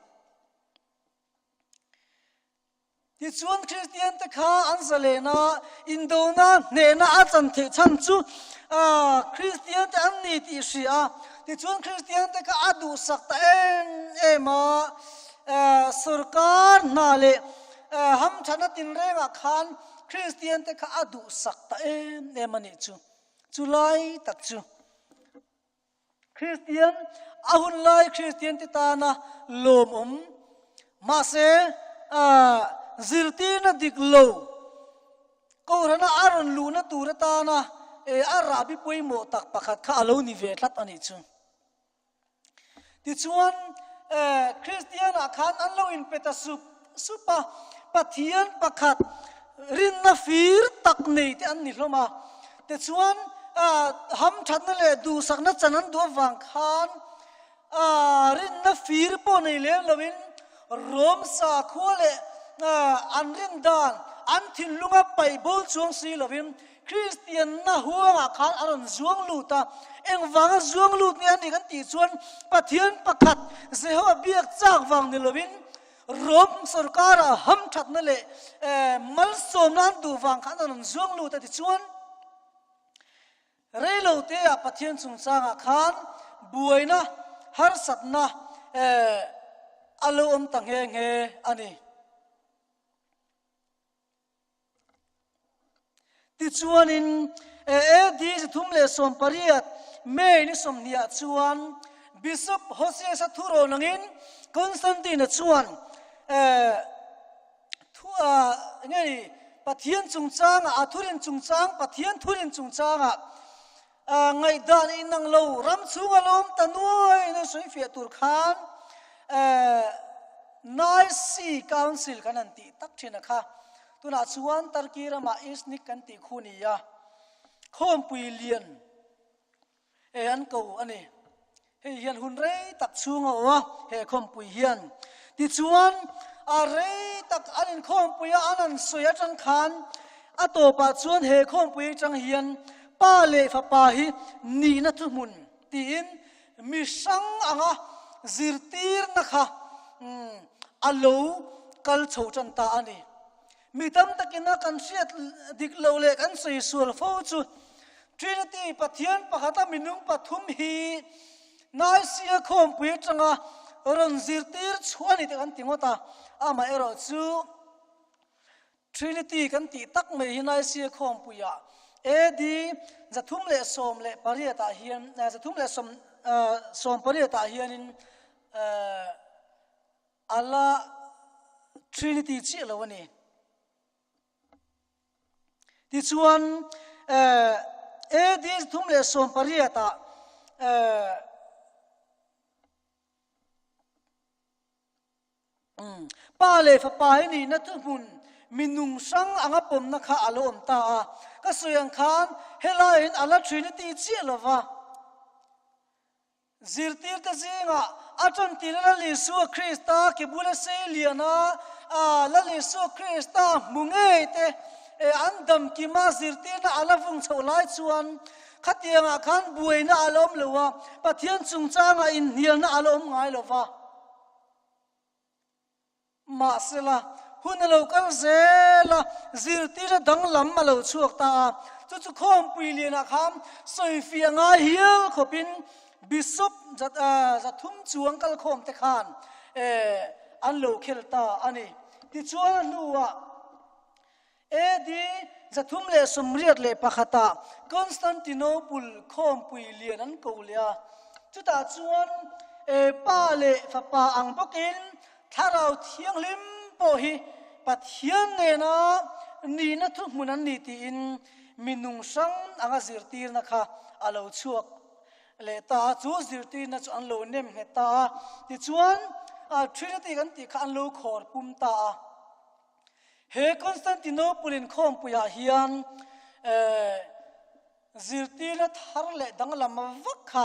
Tichuan Kristiante kha an zalen a, indona hnehna a chan theih chhan chu Kristiante an ni tih hria a. Tichuan Kristiante kha a duhsak ta em em a, sorkar hna leh hamthatna tinrengah khan Kristiante kha a duhsak ta em em a nih chu. Chulai tak chu. Kristian, a hun lai Kristian te tana lawmawm, mahse zirtirna dik lo Kohhrana a rawn luhna tur atana a rahbi pawimawh tak pakhat kha a lo ni ve tlat a nih chu. Tichuan, Kristianah khan an lo inpe ta sup sup a, Pathian pakhat rinna fir tak nei te an ni hlawm a. Tichuan, hamthatna leh duhsakna chan an duh avang khan rinna fir pawh nei lem loin Rom sakhua leh an rin dan, an thinlunga paih bo chuang si lovin Kristianna huangah khan a rawn zuang lut a, engvanga zuang lut nge a ni kan tih chuan Pathian pakhat Jehovah biak chak vang ni lovin Rom sorkara hamthatna leh malsawmna an duh vang khan a rawn zuang lut a tichuan reiloteah Pathian chungchangah khan buaina harsatna a lo awm ta nghe nghe a ni. Tichuanin, AD 318, May ni sawmhnih ah chuan Bishop Hosius-a thurawn angin Constantine-a chuan thu nge ni Pathian chungchangah a thurin chungchang Pathian thurin chungchangah ngaihdan inang lo ram chhunga lo awm ta nuai nuai sawi fiah tur khan Nicene Council kan han tih tak thin a kha. Tunah chuan Turkey ramah Iznik kan tih khu ni a. Khawmpui lian e an ko a ni. Hei hian hun rei tak chhung a awh a, he khawmpui hian. Tichuan, a rei tak an inkhawmpui a, an an sawi atang khan a tawpah chuan he khawmpui atang hian Pa leh Fapa hi nihna thuhmun tiin mi hrang anga zirtirna kha a lo kal chho tan ta a ni. Mi tam takin a kan hriat dik lo leh kan sawi sual fo chu Trinity Pathian pakhata minung pathum hi Nicaea khawmpui atanga rawn zirtir chhuah a ni tih kan ti ngawt a, amaherawh chu Trinity kan tih tak mai hi Nicaea khawmpuiah AD 318 ah hian 318 ah hianin A la Trinity chiah lo a ni. Tichuan, AD 38 ah Pa leh Fapa hi nihna thuhmun minung hrang anga pawmna kha a lo awm ta a. Ka sawi ang khan helaiin a la Trinity chiah lo va. Zirtirte zingah a ṭantir Lal Isua Krista ke bula sei lian a, Lal Isua Krista hmu ngei te an dam kima zirtirna a la vung chhoh lai chuan khatiangah khan buaina a la awm lo a, Pathian chungchangah inhnialna a la awm ngai lo va. Mahsela, hun a lo kal zel a, zirtirna danglam a lo chhuak ta a. Chu chu khawmpui lianah khan sawifiah ngai hial khawpin Bishop zathum chuang kalkhawm te khan an lo khel ta a ni. Tichuan a hnuah AD 381 ah Constantinople khawmpui lian an ko leh a, chutah chuan Pa leh Fapa ang bawkin Thlarau Thianghlim pawh hi Pathian nena nihna thuhmun an ni tiin minung hrang anga zirtirna kha a lo chhuak leh ta a, chu zirtirna chu an lo nem nghet ta a, tichuan Trinity kan tih kha an lo khawr pum ta a. He Constantinople inkhawmpuiah hian zirtirna thar leh danglam vak kha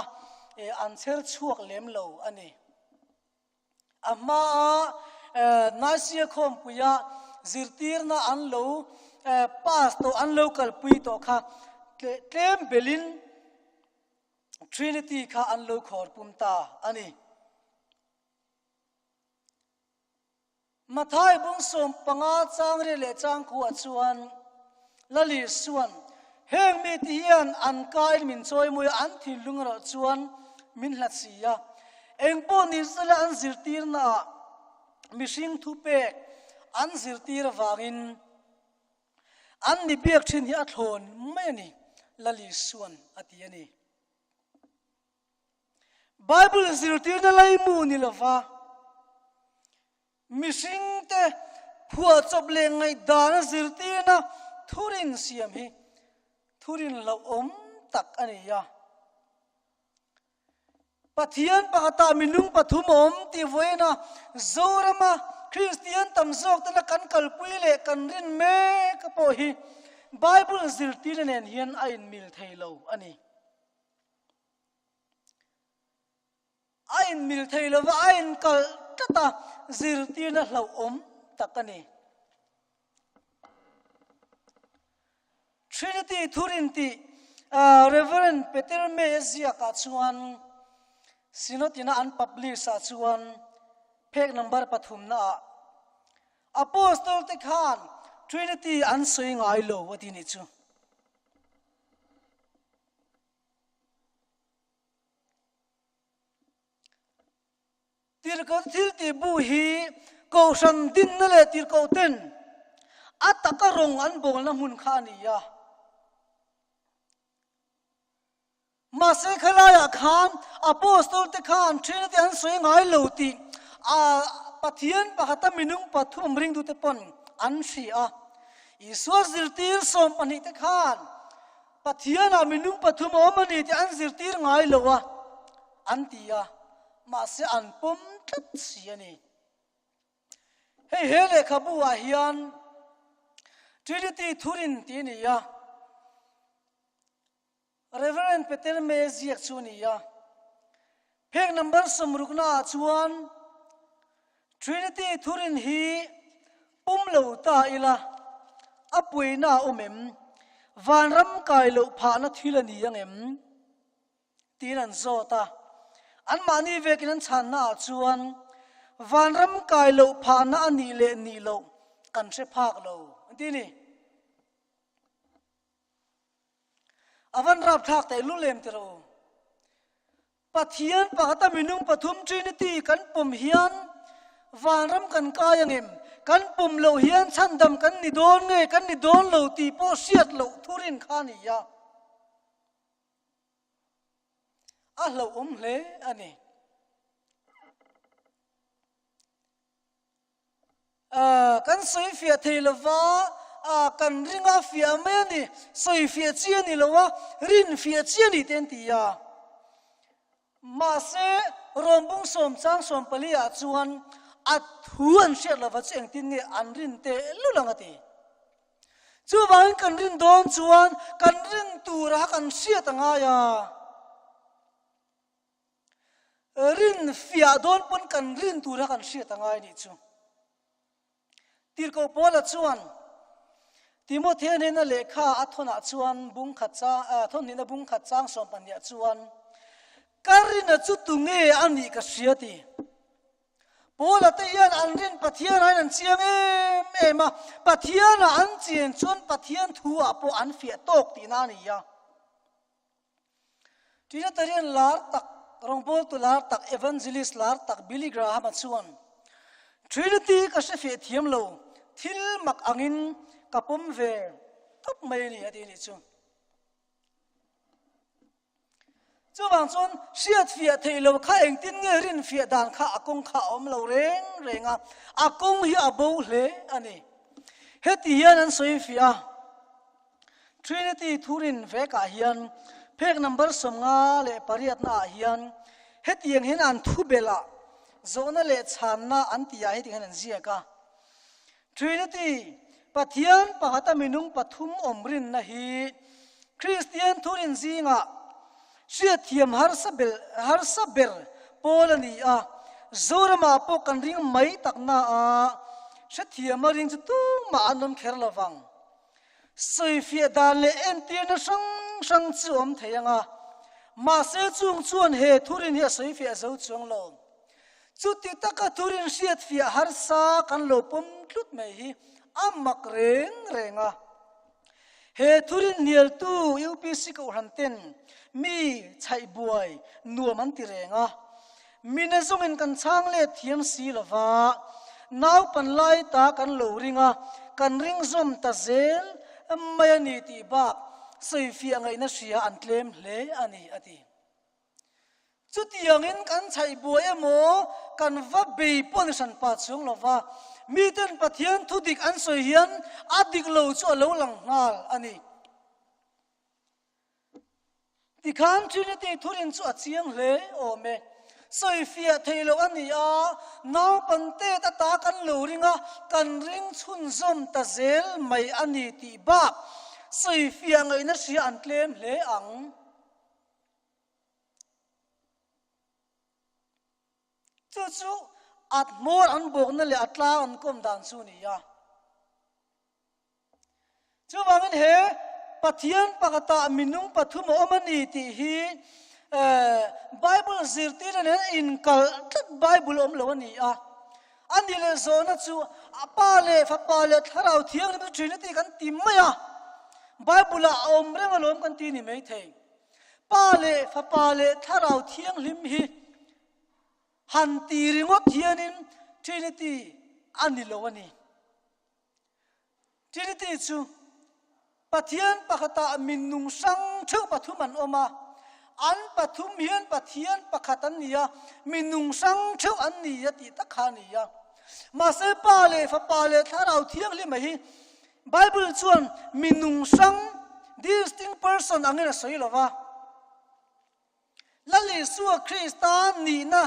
an chher chhuak lem lo a ni. A hmaa Nicaea khawmpuia zirtirna an lo pass tawh, an lo kalpui tawh kha tlem belin Trinity kha an lo khawr pum ta a ni. Mathai bung 15 chang ri leh chang khuah chuan Lali Suan, Heng mite hian an kain min chawimawi a, an thinlung erawh chuan min hlat si a. Eng pawh ni zela an zirtirnaah mihring thupek an zirtir avangin an mi biak thin hi a thlawn mai a ni, Lali Suan a ti a ni. Bible zirtirna laimu ni lova mihringte phuahchawp leh ngaihdana zirtirna thurin siam hi thurin hlauhawm tak a ni a. Pathian pakhatah minung pathum a awm tih vawiina Zorama Kristian tam zawk tena kan kalpui leh kan rin mek pawh hi Bible zirtirna nen hian a inmil thei lo a ni. A inmil thei lova a inkalh tlat a, zirtirna hlauhawm tak a ni. Trinity thurin tih Reverend Peter May a ziakah chuan Synod-ina an publish-ah chuan phek number pathumnaah Apostol-te khan Trinity an sawi ngai lo a ti nih chu. Tirhkoh thil tih bu hi Kohhran dinna leh tirhkoh ten a taka rawng an bawlna hmun kha a ni a. Mahse khalaiah khan Apostol te khan Trinity an sawi ngai lo tih a Pathian pakhata minung pathum ringtute pawn an hria a. Isua zirtir 12 te khan Pathianah minung pathum a awm a ni tih an zirtir ngai lo a, an ti a, mahse an pawm tlat si a ni. Hei he lehkhabu ah hian Trinity thurin tih a ni a. Rev. Peter May ziak chu a ni a. Phek number sawmrukna ah chuan Trinity thurin hi pum lo ta ila a puina a awm em? Vanram kai loh phahna thil a ni ang em? Tiin an zawt a. Anmahni vekin an chhanna ah chuan vanram kai loh phahna a nih leh nih loh kan hre phak lo an ti a ni. A van rapthlak teh lul em tiro. Pathian pakhata minung pathum Trinity kan pawm hian vanram kan kai angem? Kan pawm loh hian chhandam kan ni dawn nge kan ni dawn lo tih pawh hriat loh thurin kha a ni a. A hlauhawm hle a ni. Kan sawi fiah thei lo va, kan ring a fiah mai a ni, sawi fiah chi a ni lo a, rin fiah chi a ni te an ti a. Mahse, Rawmbung sawmchang sawmpali ah chuan a thu an hriat lo va chu engtin nge an rin teh lul ang a ti. Chuvangin kan rin dawn chuan kan rin tura kan hriat a ngai a. Rin fiah dawn pawn kan rin tura kan hriat a ngai nih chu. Tirhkoh Paula chuan Timothea hnena lehkha a thawnah chuan bung khat chang thawnhnihna bung khat chang sawm pahniah chuan ka rina chu tunge a nih ka hria ti. Paula te hian an rin Pathian aiin an chiang em em a, Pathianah an chian chuan Pathian thu ah pawh an fiah tawk tihna a ni a. Trinitarian lar tak, rawngbawltu lar tak, evangelist lar tak Billy Graham-a chuan, Trinity ka hre feh thiam lo, thil mak angin ka pawm ve tawp mai a ni, a ti a nih chu. Chuvang chuan hriat fiah theih lo kha engtin nge rin fiah dan kha a kawng kha a awm lo reng reng a, a kawng hi a bo hle a ni. Heti hian an sawi fiah a. Trinity thurin vekah hian phek number 58 na ah hian hetiang hian an thubelh ah zawhna leh chhanna an tih ah hetiang hian an ziak a, Trinity, Pathian pakhata minung pathum awm rinna hi Kristian thurin zingah hriatthiam harsa bel harsa ber pawl a ni a, Zoramah pawh kan ring mai takna a hrethiama ring chu tumah an awm kher lovang. Sawifiah dan leh entirna hrang hrang chu awm thei ang a, mahse chung chuan he thurin hi a sawifiah zo chuang lo. Chuti taka thurin hriatfiah harsa kan lo pawm tlut mai hi a mak reng reng a. He thurin hnialtu UPC Kohhran ten mi chhaih buai nuam an ti reng a, Mina zawngin kan chhang let thiam si lo va, naupan lai ta kan lo ring a, kan ring zawm ta zel mai a ni tih bak sawifiah ngaihna hria an tlem hle a ni, a ti. Chutiangin kan chhaih buai emaw, kan va bei pawh ni hran pa chuang lo va, miten Pathian thu dik an sawi hian a dik lo chu a lo lang nghal a ni. Tikhan Trinity thurin chu a chiang hle awm e. Sawifiah theih loh a ni a, naupangte ata kan lo ring a, kan ring chhunzawm ta zel mai a ni tih bak sawifiah ngaihna hria an tlem hle ang. Chu chu a hmawr an bawkna leh a tlang an kawm dan chu a ni a. Chuvangin he Pathian pakhatah minung pathum a awm a ni tih hi Bible zirtirna nen a inkalh tlat Bible a awm lo a ni a. A ni leh zawhna chu a Pa leh Fapa leh Thlarau Thianghlim chu Trinity kan ti mai a, Bible ah a awm reng alawm kan ti ni maithei. Pa leh Fapa leh Thlarau Thianghlim hi han ti ringawt hianin Trinity a ni lo a ni. Trinity chu Pathian pakhatah minung hrang theuh pathum an awm a, an pathum hian Pathian pakhat an ni a, minung hrang theuh an ni a tih tak kha a ni a. Mahse Pa leh Fapa leh Thlarau Thianghlima hi Bible chuan minung hrang, distinct person, angin a sawi lo va. Lal Isua Krista nihna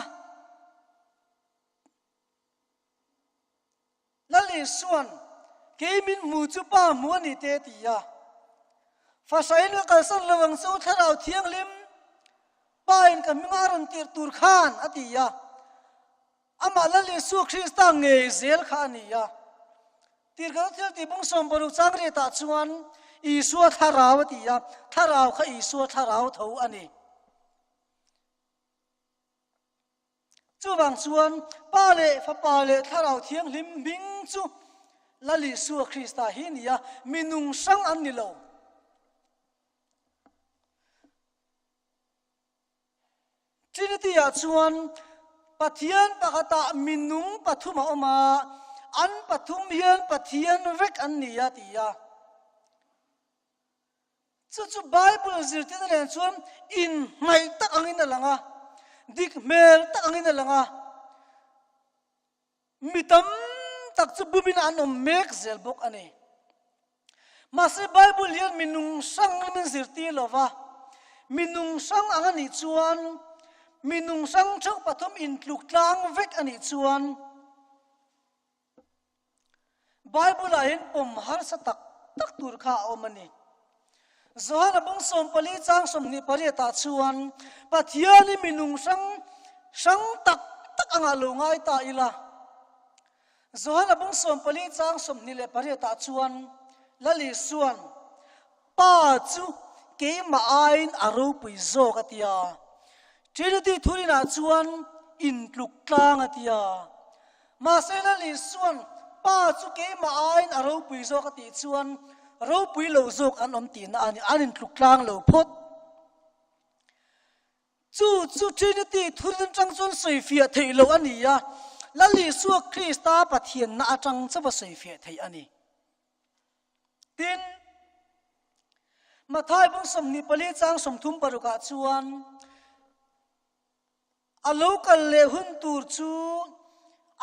Lal Isua'n, Kei min hmu chu Pa hmu a ni te ti a. Fasain ka kalsan lo ang chu Thlarau Thianghlim Pa in ka hminga a rawn tirh tur khan a ti a. Amah Lal Isua Krista ngei zel kha a ni a. Tirhkhat thil tih bung 60 chang riatah chuan Isua Thlarau a ti a, Thlarau kha Isua Thlarau tho a ni. Chuvang chuan Pa leh Fapa leh Thlarau Thianghlim hming chu Lal Isua Krista hi ni a, mi nung hrang an ni lo. Trinity-ah chuan Pathian pakhatah minung pathum a awm a, an pathum hian Pathian vek an ni a ti a. Chu chu Bible zirtirna nen chuan inhnaih tak angin a lang a, dik hmel tak angin a lang a. Mi tam tak chu bumin an awm mek zel bawk a ni. Mahse Bible hian mi nung hrang min zirtir lo va, mi nung hrang ang a nih chuan, mi nung hrang theuh pathum intluk tlang vek a nih chuan, Bible-ah hian pawm harsa tak tak tur kha a awm a ni. Johana bung 14 chang 28 ah chuan Pathian hi minung hrang hrang tak tak anga lo ngai ta ila. Johana bung 14 chang 28 ah chuan Lal Isuan Pa chu keimah aiin a ropui zawk a ti a. Trinity thurinah chuan intluk tlang a ti a. Mahse Lal Isuan Pa chu keimah aiin a ropui zawk a tih chuan ropui lo zawk an awm tihna a ni, an intluk tlang lo phawt. Chu chu Trinity thurin atang chuan sawifiah theih loh a ni a, Lal Isua Krista Pathianna atang chauha sawifiah theih a ni. Tin, Mathai bung 24 chang 36 ah chuan a lo kal leh hun tur chu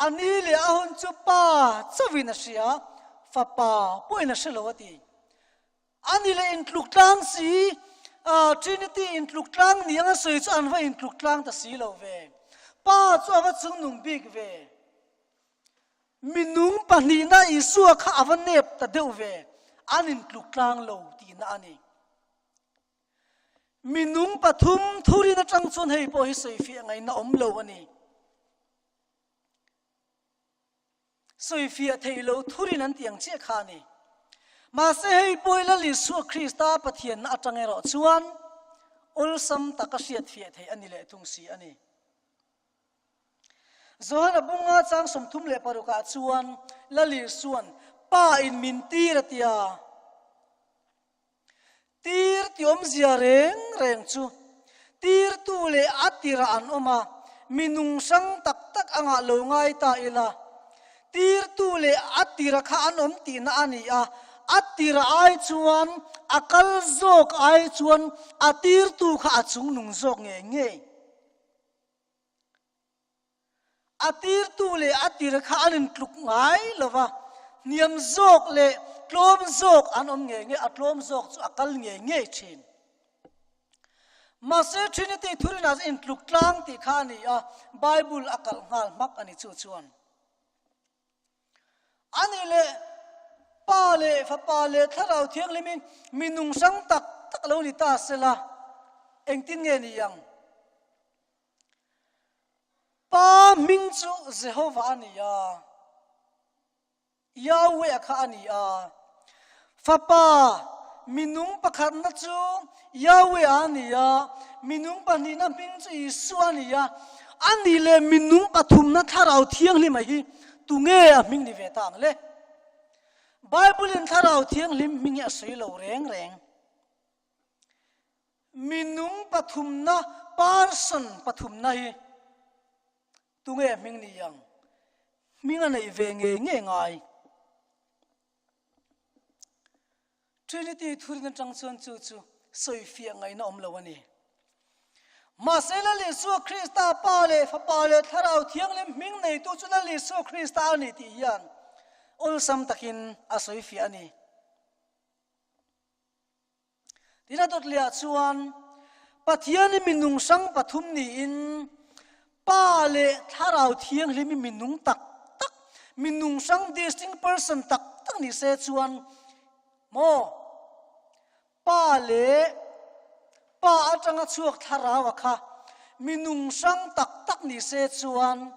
a ni leh a hun chu pa chauhin a hria, fapa pawhin a hre lo a ti. A ni leh intluk tlang si, Trinity intluk tlang ni anga sawi chu an va intluk tlang ta si lo ve. Pa chu a va chungnung bik ve. Minung pahnihna Isua kha a va nep ta deuh ve, an intluk tlang lo tihna a ni. Minung pathum thurin atang chuan hei pawh hi sawifiah ngaihna awm lo a ni. Sawifiah theih loh thurin an tih ang chiah kha a ni. Mahse hei pawh hi Lal Isua Krista Pathianna atang erawh chuan awlsam taka hriatfiah theih a ni leh thung si a ni. Johana bunga chang 36 ah chuan Lal Isuan Pa in min tir a tia. Tir ti awmzia reng reng chu tirtu leh a tirah an awm a, mi nung hrang tak tak angah lo ngai ta ila. Tirtu leh a tira kha an awm tihna a ni a, a tira ai chuan a kal zawk ai chuan a tirtu kha a chungnung zawk ngei ngei. A tirtu leh a tir kha an intluk ngai lo va, hniam zawk leh tlawm zawk an awm ngei ngei, a tlawm zawk chu a kal ngei ngei thin. Mahse Trinity thurinah chuan intluk tlang tih kha a ni a, Bible a kalh nghal hmak a ni chu chuan. A nih leh Pa leh Fapa leh Thlarau Thianghlimin mi nung hrang tak tak lo ni ta sela, engtin nge ni ang? Pa hming chu Jehovah a ni a, Yahweh kha a ni a. Fapa minung pakhatna chu Yahweh a ni a, minung pahnihna hming chu Isua a ni a. A nih leh minung pathumna Thlarau Thianghlima hi tunge a hming ni ve ta ang le? Bible-in Thlarau Thianghlim hming hi a sawi lo reng reng. Minung pathumna, person pathumna hi tunge a hming ni ang? Hming a neih ve ngei ngei ngai. Trinity thurin atang chuan chu chu sawifiah ngaihna awm lo a ni. Mahse Lal Isua Krista Pa leh Fapa leh Thlarau Thianghlim hming neitu chu Lal Isua Krista a ni tih hian awlsam takin a sawifiah a ni. Tin a dawt lehah chuan Pathian hi minung hrang pathum niin Pa leh Thlarau Thianghlim hi minung tak tak, minung hrang distinct person tak tak ni se chuan maw? Pa leh Pa atanga chhuak thlarau a kha minung hrang tak tak ni se chuan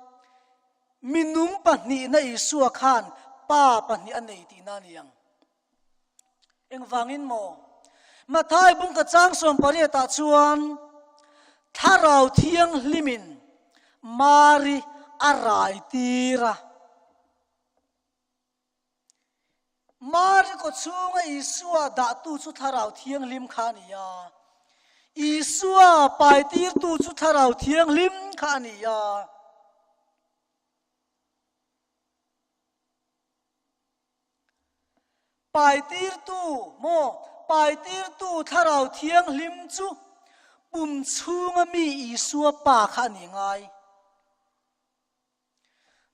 minung pahnihna Isua khan Pa pahnih a nei tihna a ni ang. Engvangin maw? Mathai bungka chang sawmpariatah chuan Thlarau Thianghlimin Mari a rai tir a. Mari kawchhunga Isua dahtu chu Thlarau Thianghlim kha a ni a. Isua paitirtu chu Thlarau Thianghlim kha a ni a. Paitirtu maw? Paitirtu Thlarau Thianghlim chu pum chhunga mi Isua Pa kha a ni ngai.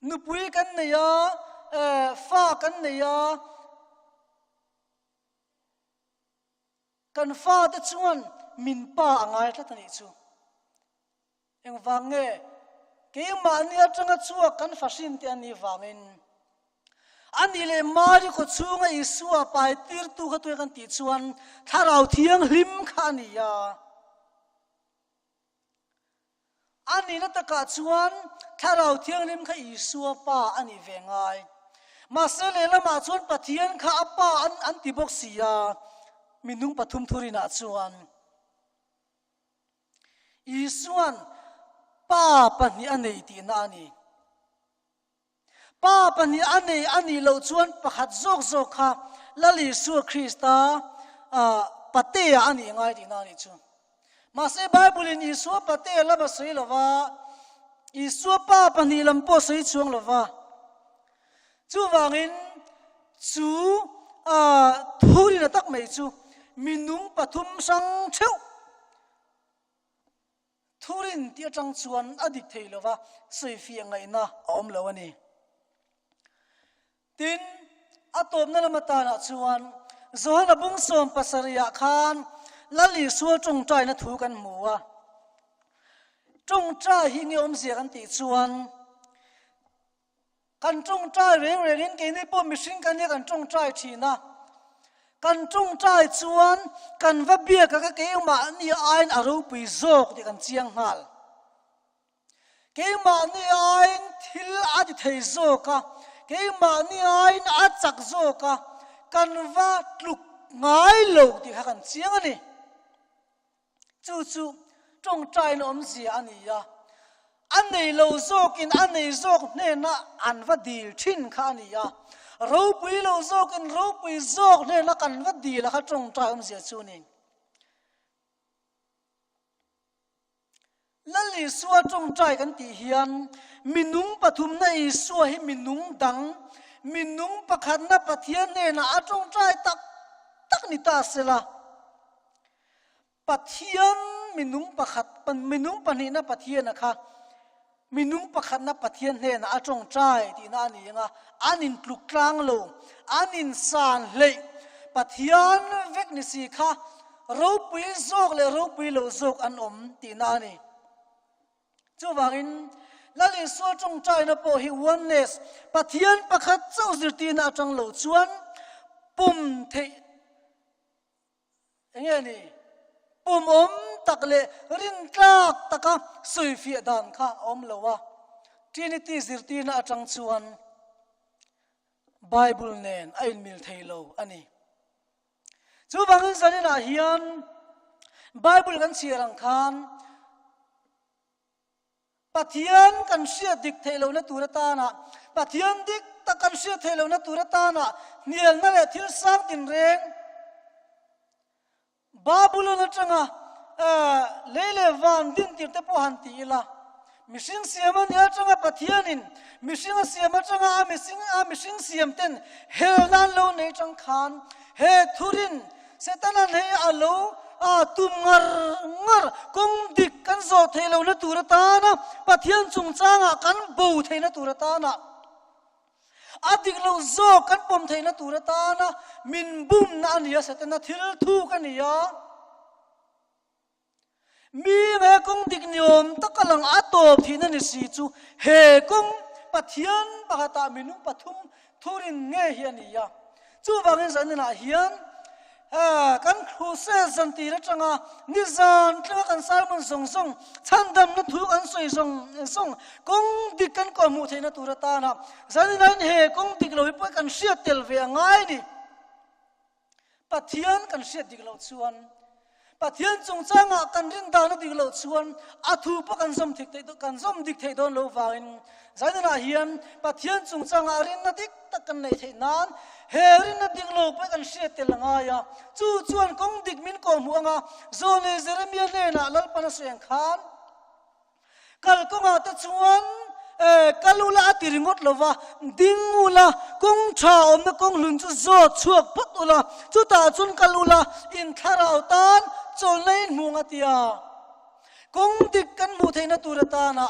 Nupui kan nei a, fa kan nei a, kan fate chuan min pa a ngai tlat a nih chu. Engvang nge? Keimahni atanga chhuak kan fahrin te a nih vangin. A nih leh Mari khaw chhunga Isua paitirtu kha tunge kan tih chuan Thlarau Thianghlim kha a ni a. A nihna takah chuan Thlarau Thianghlim kha Isua Pa a nih ve ngai. Mahse lehlamah chuan Pathian kha a Pa an ti bawk si a, minung pathum thurinah chuan. Isuan Pa pahnih a nei tihna a ni. Pa pahnih a nei a nih loh chuan pakhat zawk zawk kha Lal Isua Krista Patea a nih ngai tihna a nih chu. Mahse Bible-in Isua Patea lam a sawi lo va, Isua Pa pahnih lam pawh a sawi chuang lo va. Chuvangin chu thurina tak mai chu minung pathum hrang theuh thurin tih atang chuan a dik thei lo va, sawifiah ngaihna a awm lo a ni. Tin, a tawpna lam atanah chuan Johana bung sawm pasarihah khan Lal Isua tawngtaina thu kan hmu a. Tawngtai hi nge awmzia kan tih chuan Kan tawngtai reng rengin keini pawh mihring kan nia kan tawngtai thin a. Kan tawngtai chuan kan va biak a ka keimahni aiin a ropui zawk tih kan chiang nghal. Keimahni aiin thil a ti thei zawk a, keimahni aiin a chak zawk a, kan va tluk ngai lo tih kha kan chiang a ni. Chu chu tawngtaina awmzia a ni a, a nei lo zawkin a nei zawk hnena an va dil thin kha a ni a, ropui lo zawkin ropui zawk hnena kan va dil a kha tawngtai awmzia chu a ni. Lal Isua tawngtai kan tih hian minung pathumna Isua hi minung dang, minung pakhatna Pathian hnenah a tawngtai tak tak ni ta sela. Pathian minung pakhat, minung pahnihna Pathiana kha minung pakhatna Pathian hnenah a tawngtai tihna a ni ang a, an intluk tlang lo, an insan hleih. Pathian vek ni si kha ropui zawk leh ropui lo zawk an awm tihna a ni. Chuvangin, Lal Isua tawngtaina pawh hi oneness, Pathian pakhat chauh zirtirna atang lo chuan pum theih Enge ni? Pum awm tak leh rintlak taka sawifiah dan kha a awm lo a. Trinity zirtirna atang chuan Bible nen a inmil thei lo a ni. Chuvangin zaninah hian Bible kan chhiar ang khan Pathian kan hriat dik theih lohna tur atana, Pathian dik tak kan hriat theih lohna tur atana hnialna leh thil sang tinreng Babylon atanga lei leh van din tir te pawh han ti ila, mihring siam a nih atanga Pathianin mihring a siam atanga a mihring a mihring siam ten helna an lo nei tang khan he thurin Setana'n hei a lo a tum ngar ngar, kawng dik kan zawh theih lohna tur atana Pathian chungchangah kan bo theihna tur atana a dik loh zawk kan pawm theihna tur atana min bumna a ni a, Setana thil thuk a ni a. Mi he kawng dik ni awm taka lang a tawp thihna ni si chu he kawng Pathian pakhatah minung pathum thurin nge hi a ni a. Chuvangin zaninah hian. Kan Crusade zantir atanga nizan tlenga kan sermon zawng zawng, chhandamna thu kan sawi zawng zawng, kawng dik kan kawhhmuh theihna tur atana zaninain he kawng dik lo hi pawh kan hriat tel ve a ngai a ni. Pathian kan hriat dik loh chuan, Pathian chungchangah kan rin dan a dik loh chuan a thu pawh kan zawm thik theih kan zawm dik theih dawn loh vangin Zainunah hian Pathian chungchangah rinna dik tak kan neih theih nan he rinna dik lo pawh kan hriat tel a ngai a. Chu chuan kawng dik min kawhhmuh anga Zawlnei Jeremia hnenah Lalpan a sawi ang khan, Kal kawngah te chuan kal ula a ti ringawt lo va, ding ula, kawng tha awmna kawng hlun chu zawt chhuak phawt ula, chutah chuan kal ula, in thlarau tan chawlhna in hmuh ang a ti a. Kawng dik kan hmuh theihna tur atana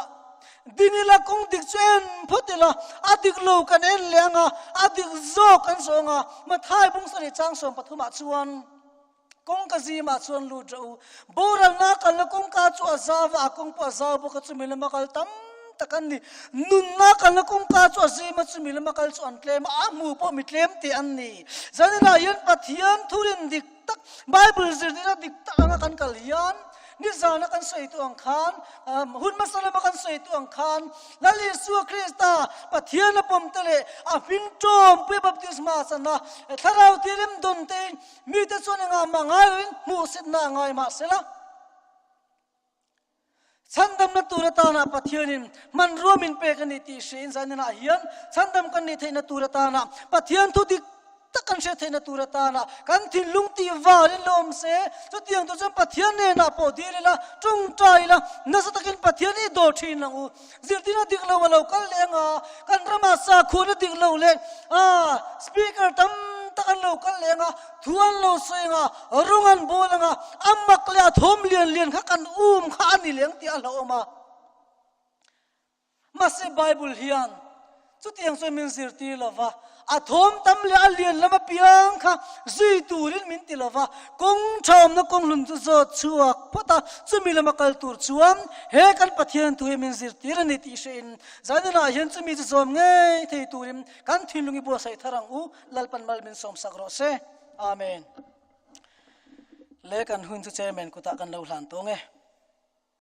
ding ila kawng dik chu en phawt ila, a dik lo kan en leh ang a, a dik zawk kan zawng a. Mathai bung sarih chang 13 ah chuan kawngka zimah chuan lut rawh u. Boralna kalna kawngka chu a zau a, a kawng pawh a zau bawk a, chumi lama kal tam tak an ni. Nunna kalna kawngka chu a zim a, chumi lama kal chu an tlem a, a hmu pawh mi tlem teh an ni. Zaninah hian Pathian thurin dik tak, Bible zirtirna dik tak anga kan kal hian, nizana kan sawi tu ang khan, hun hmasa lama kan sawi tu ang khan, Lal Isua Krista Pathian a pawm te leh a hming tawmpui baptisma chana thlarau thianghlim dawn tein mite chuan engah mah ngai loin hmuhsitna a ngai mahsela, Chhandamna tur atana Pathianin hmanrua min pek a ni tih hriain zaninah hian chhandam kan nih theihna tur atana Pathian thu dik tak kan hriat theihna tur atana kan thinlung tih varin la awm se, chutiang tur chuan Pathian hnenah pawh dil ila, tawngtai ila, nasa takin Pathian i dawr thin ang u. Zirtirna dik lo a lo kal leh anga kan ramah sakhuana dik lo leh speaker tam tak an lo kal leh anga thu an lo sawi anga rawng an bawl anga a mak leh a thawm lian lian kha kan um kha a ni leng tih a hlauhawm a. Mahse Bible hian chutiang chuan min zirtir lo va, a thawm tam leh a lian lam apiang kha zui turin min ti lo va, kawng tha awmna kawng hlun chu zawt chhuak phawt a, chumi lama kal tur chuan he kan Pathian thu hi min zirtir a ni tih hrein zaninah hian chumi chu zawm ngei thei turin kan thinlung i buatsaih thar ang u, Lalpan mal min sawmsak rawh se. Amen. Le kan hun chu Chairman kutah kan lo hlan tawng e.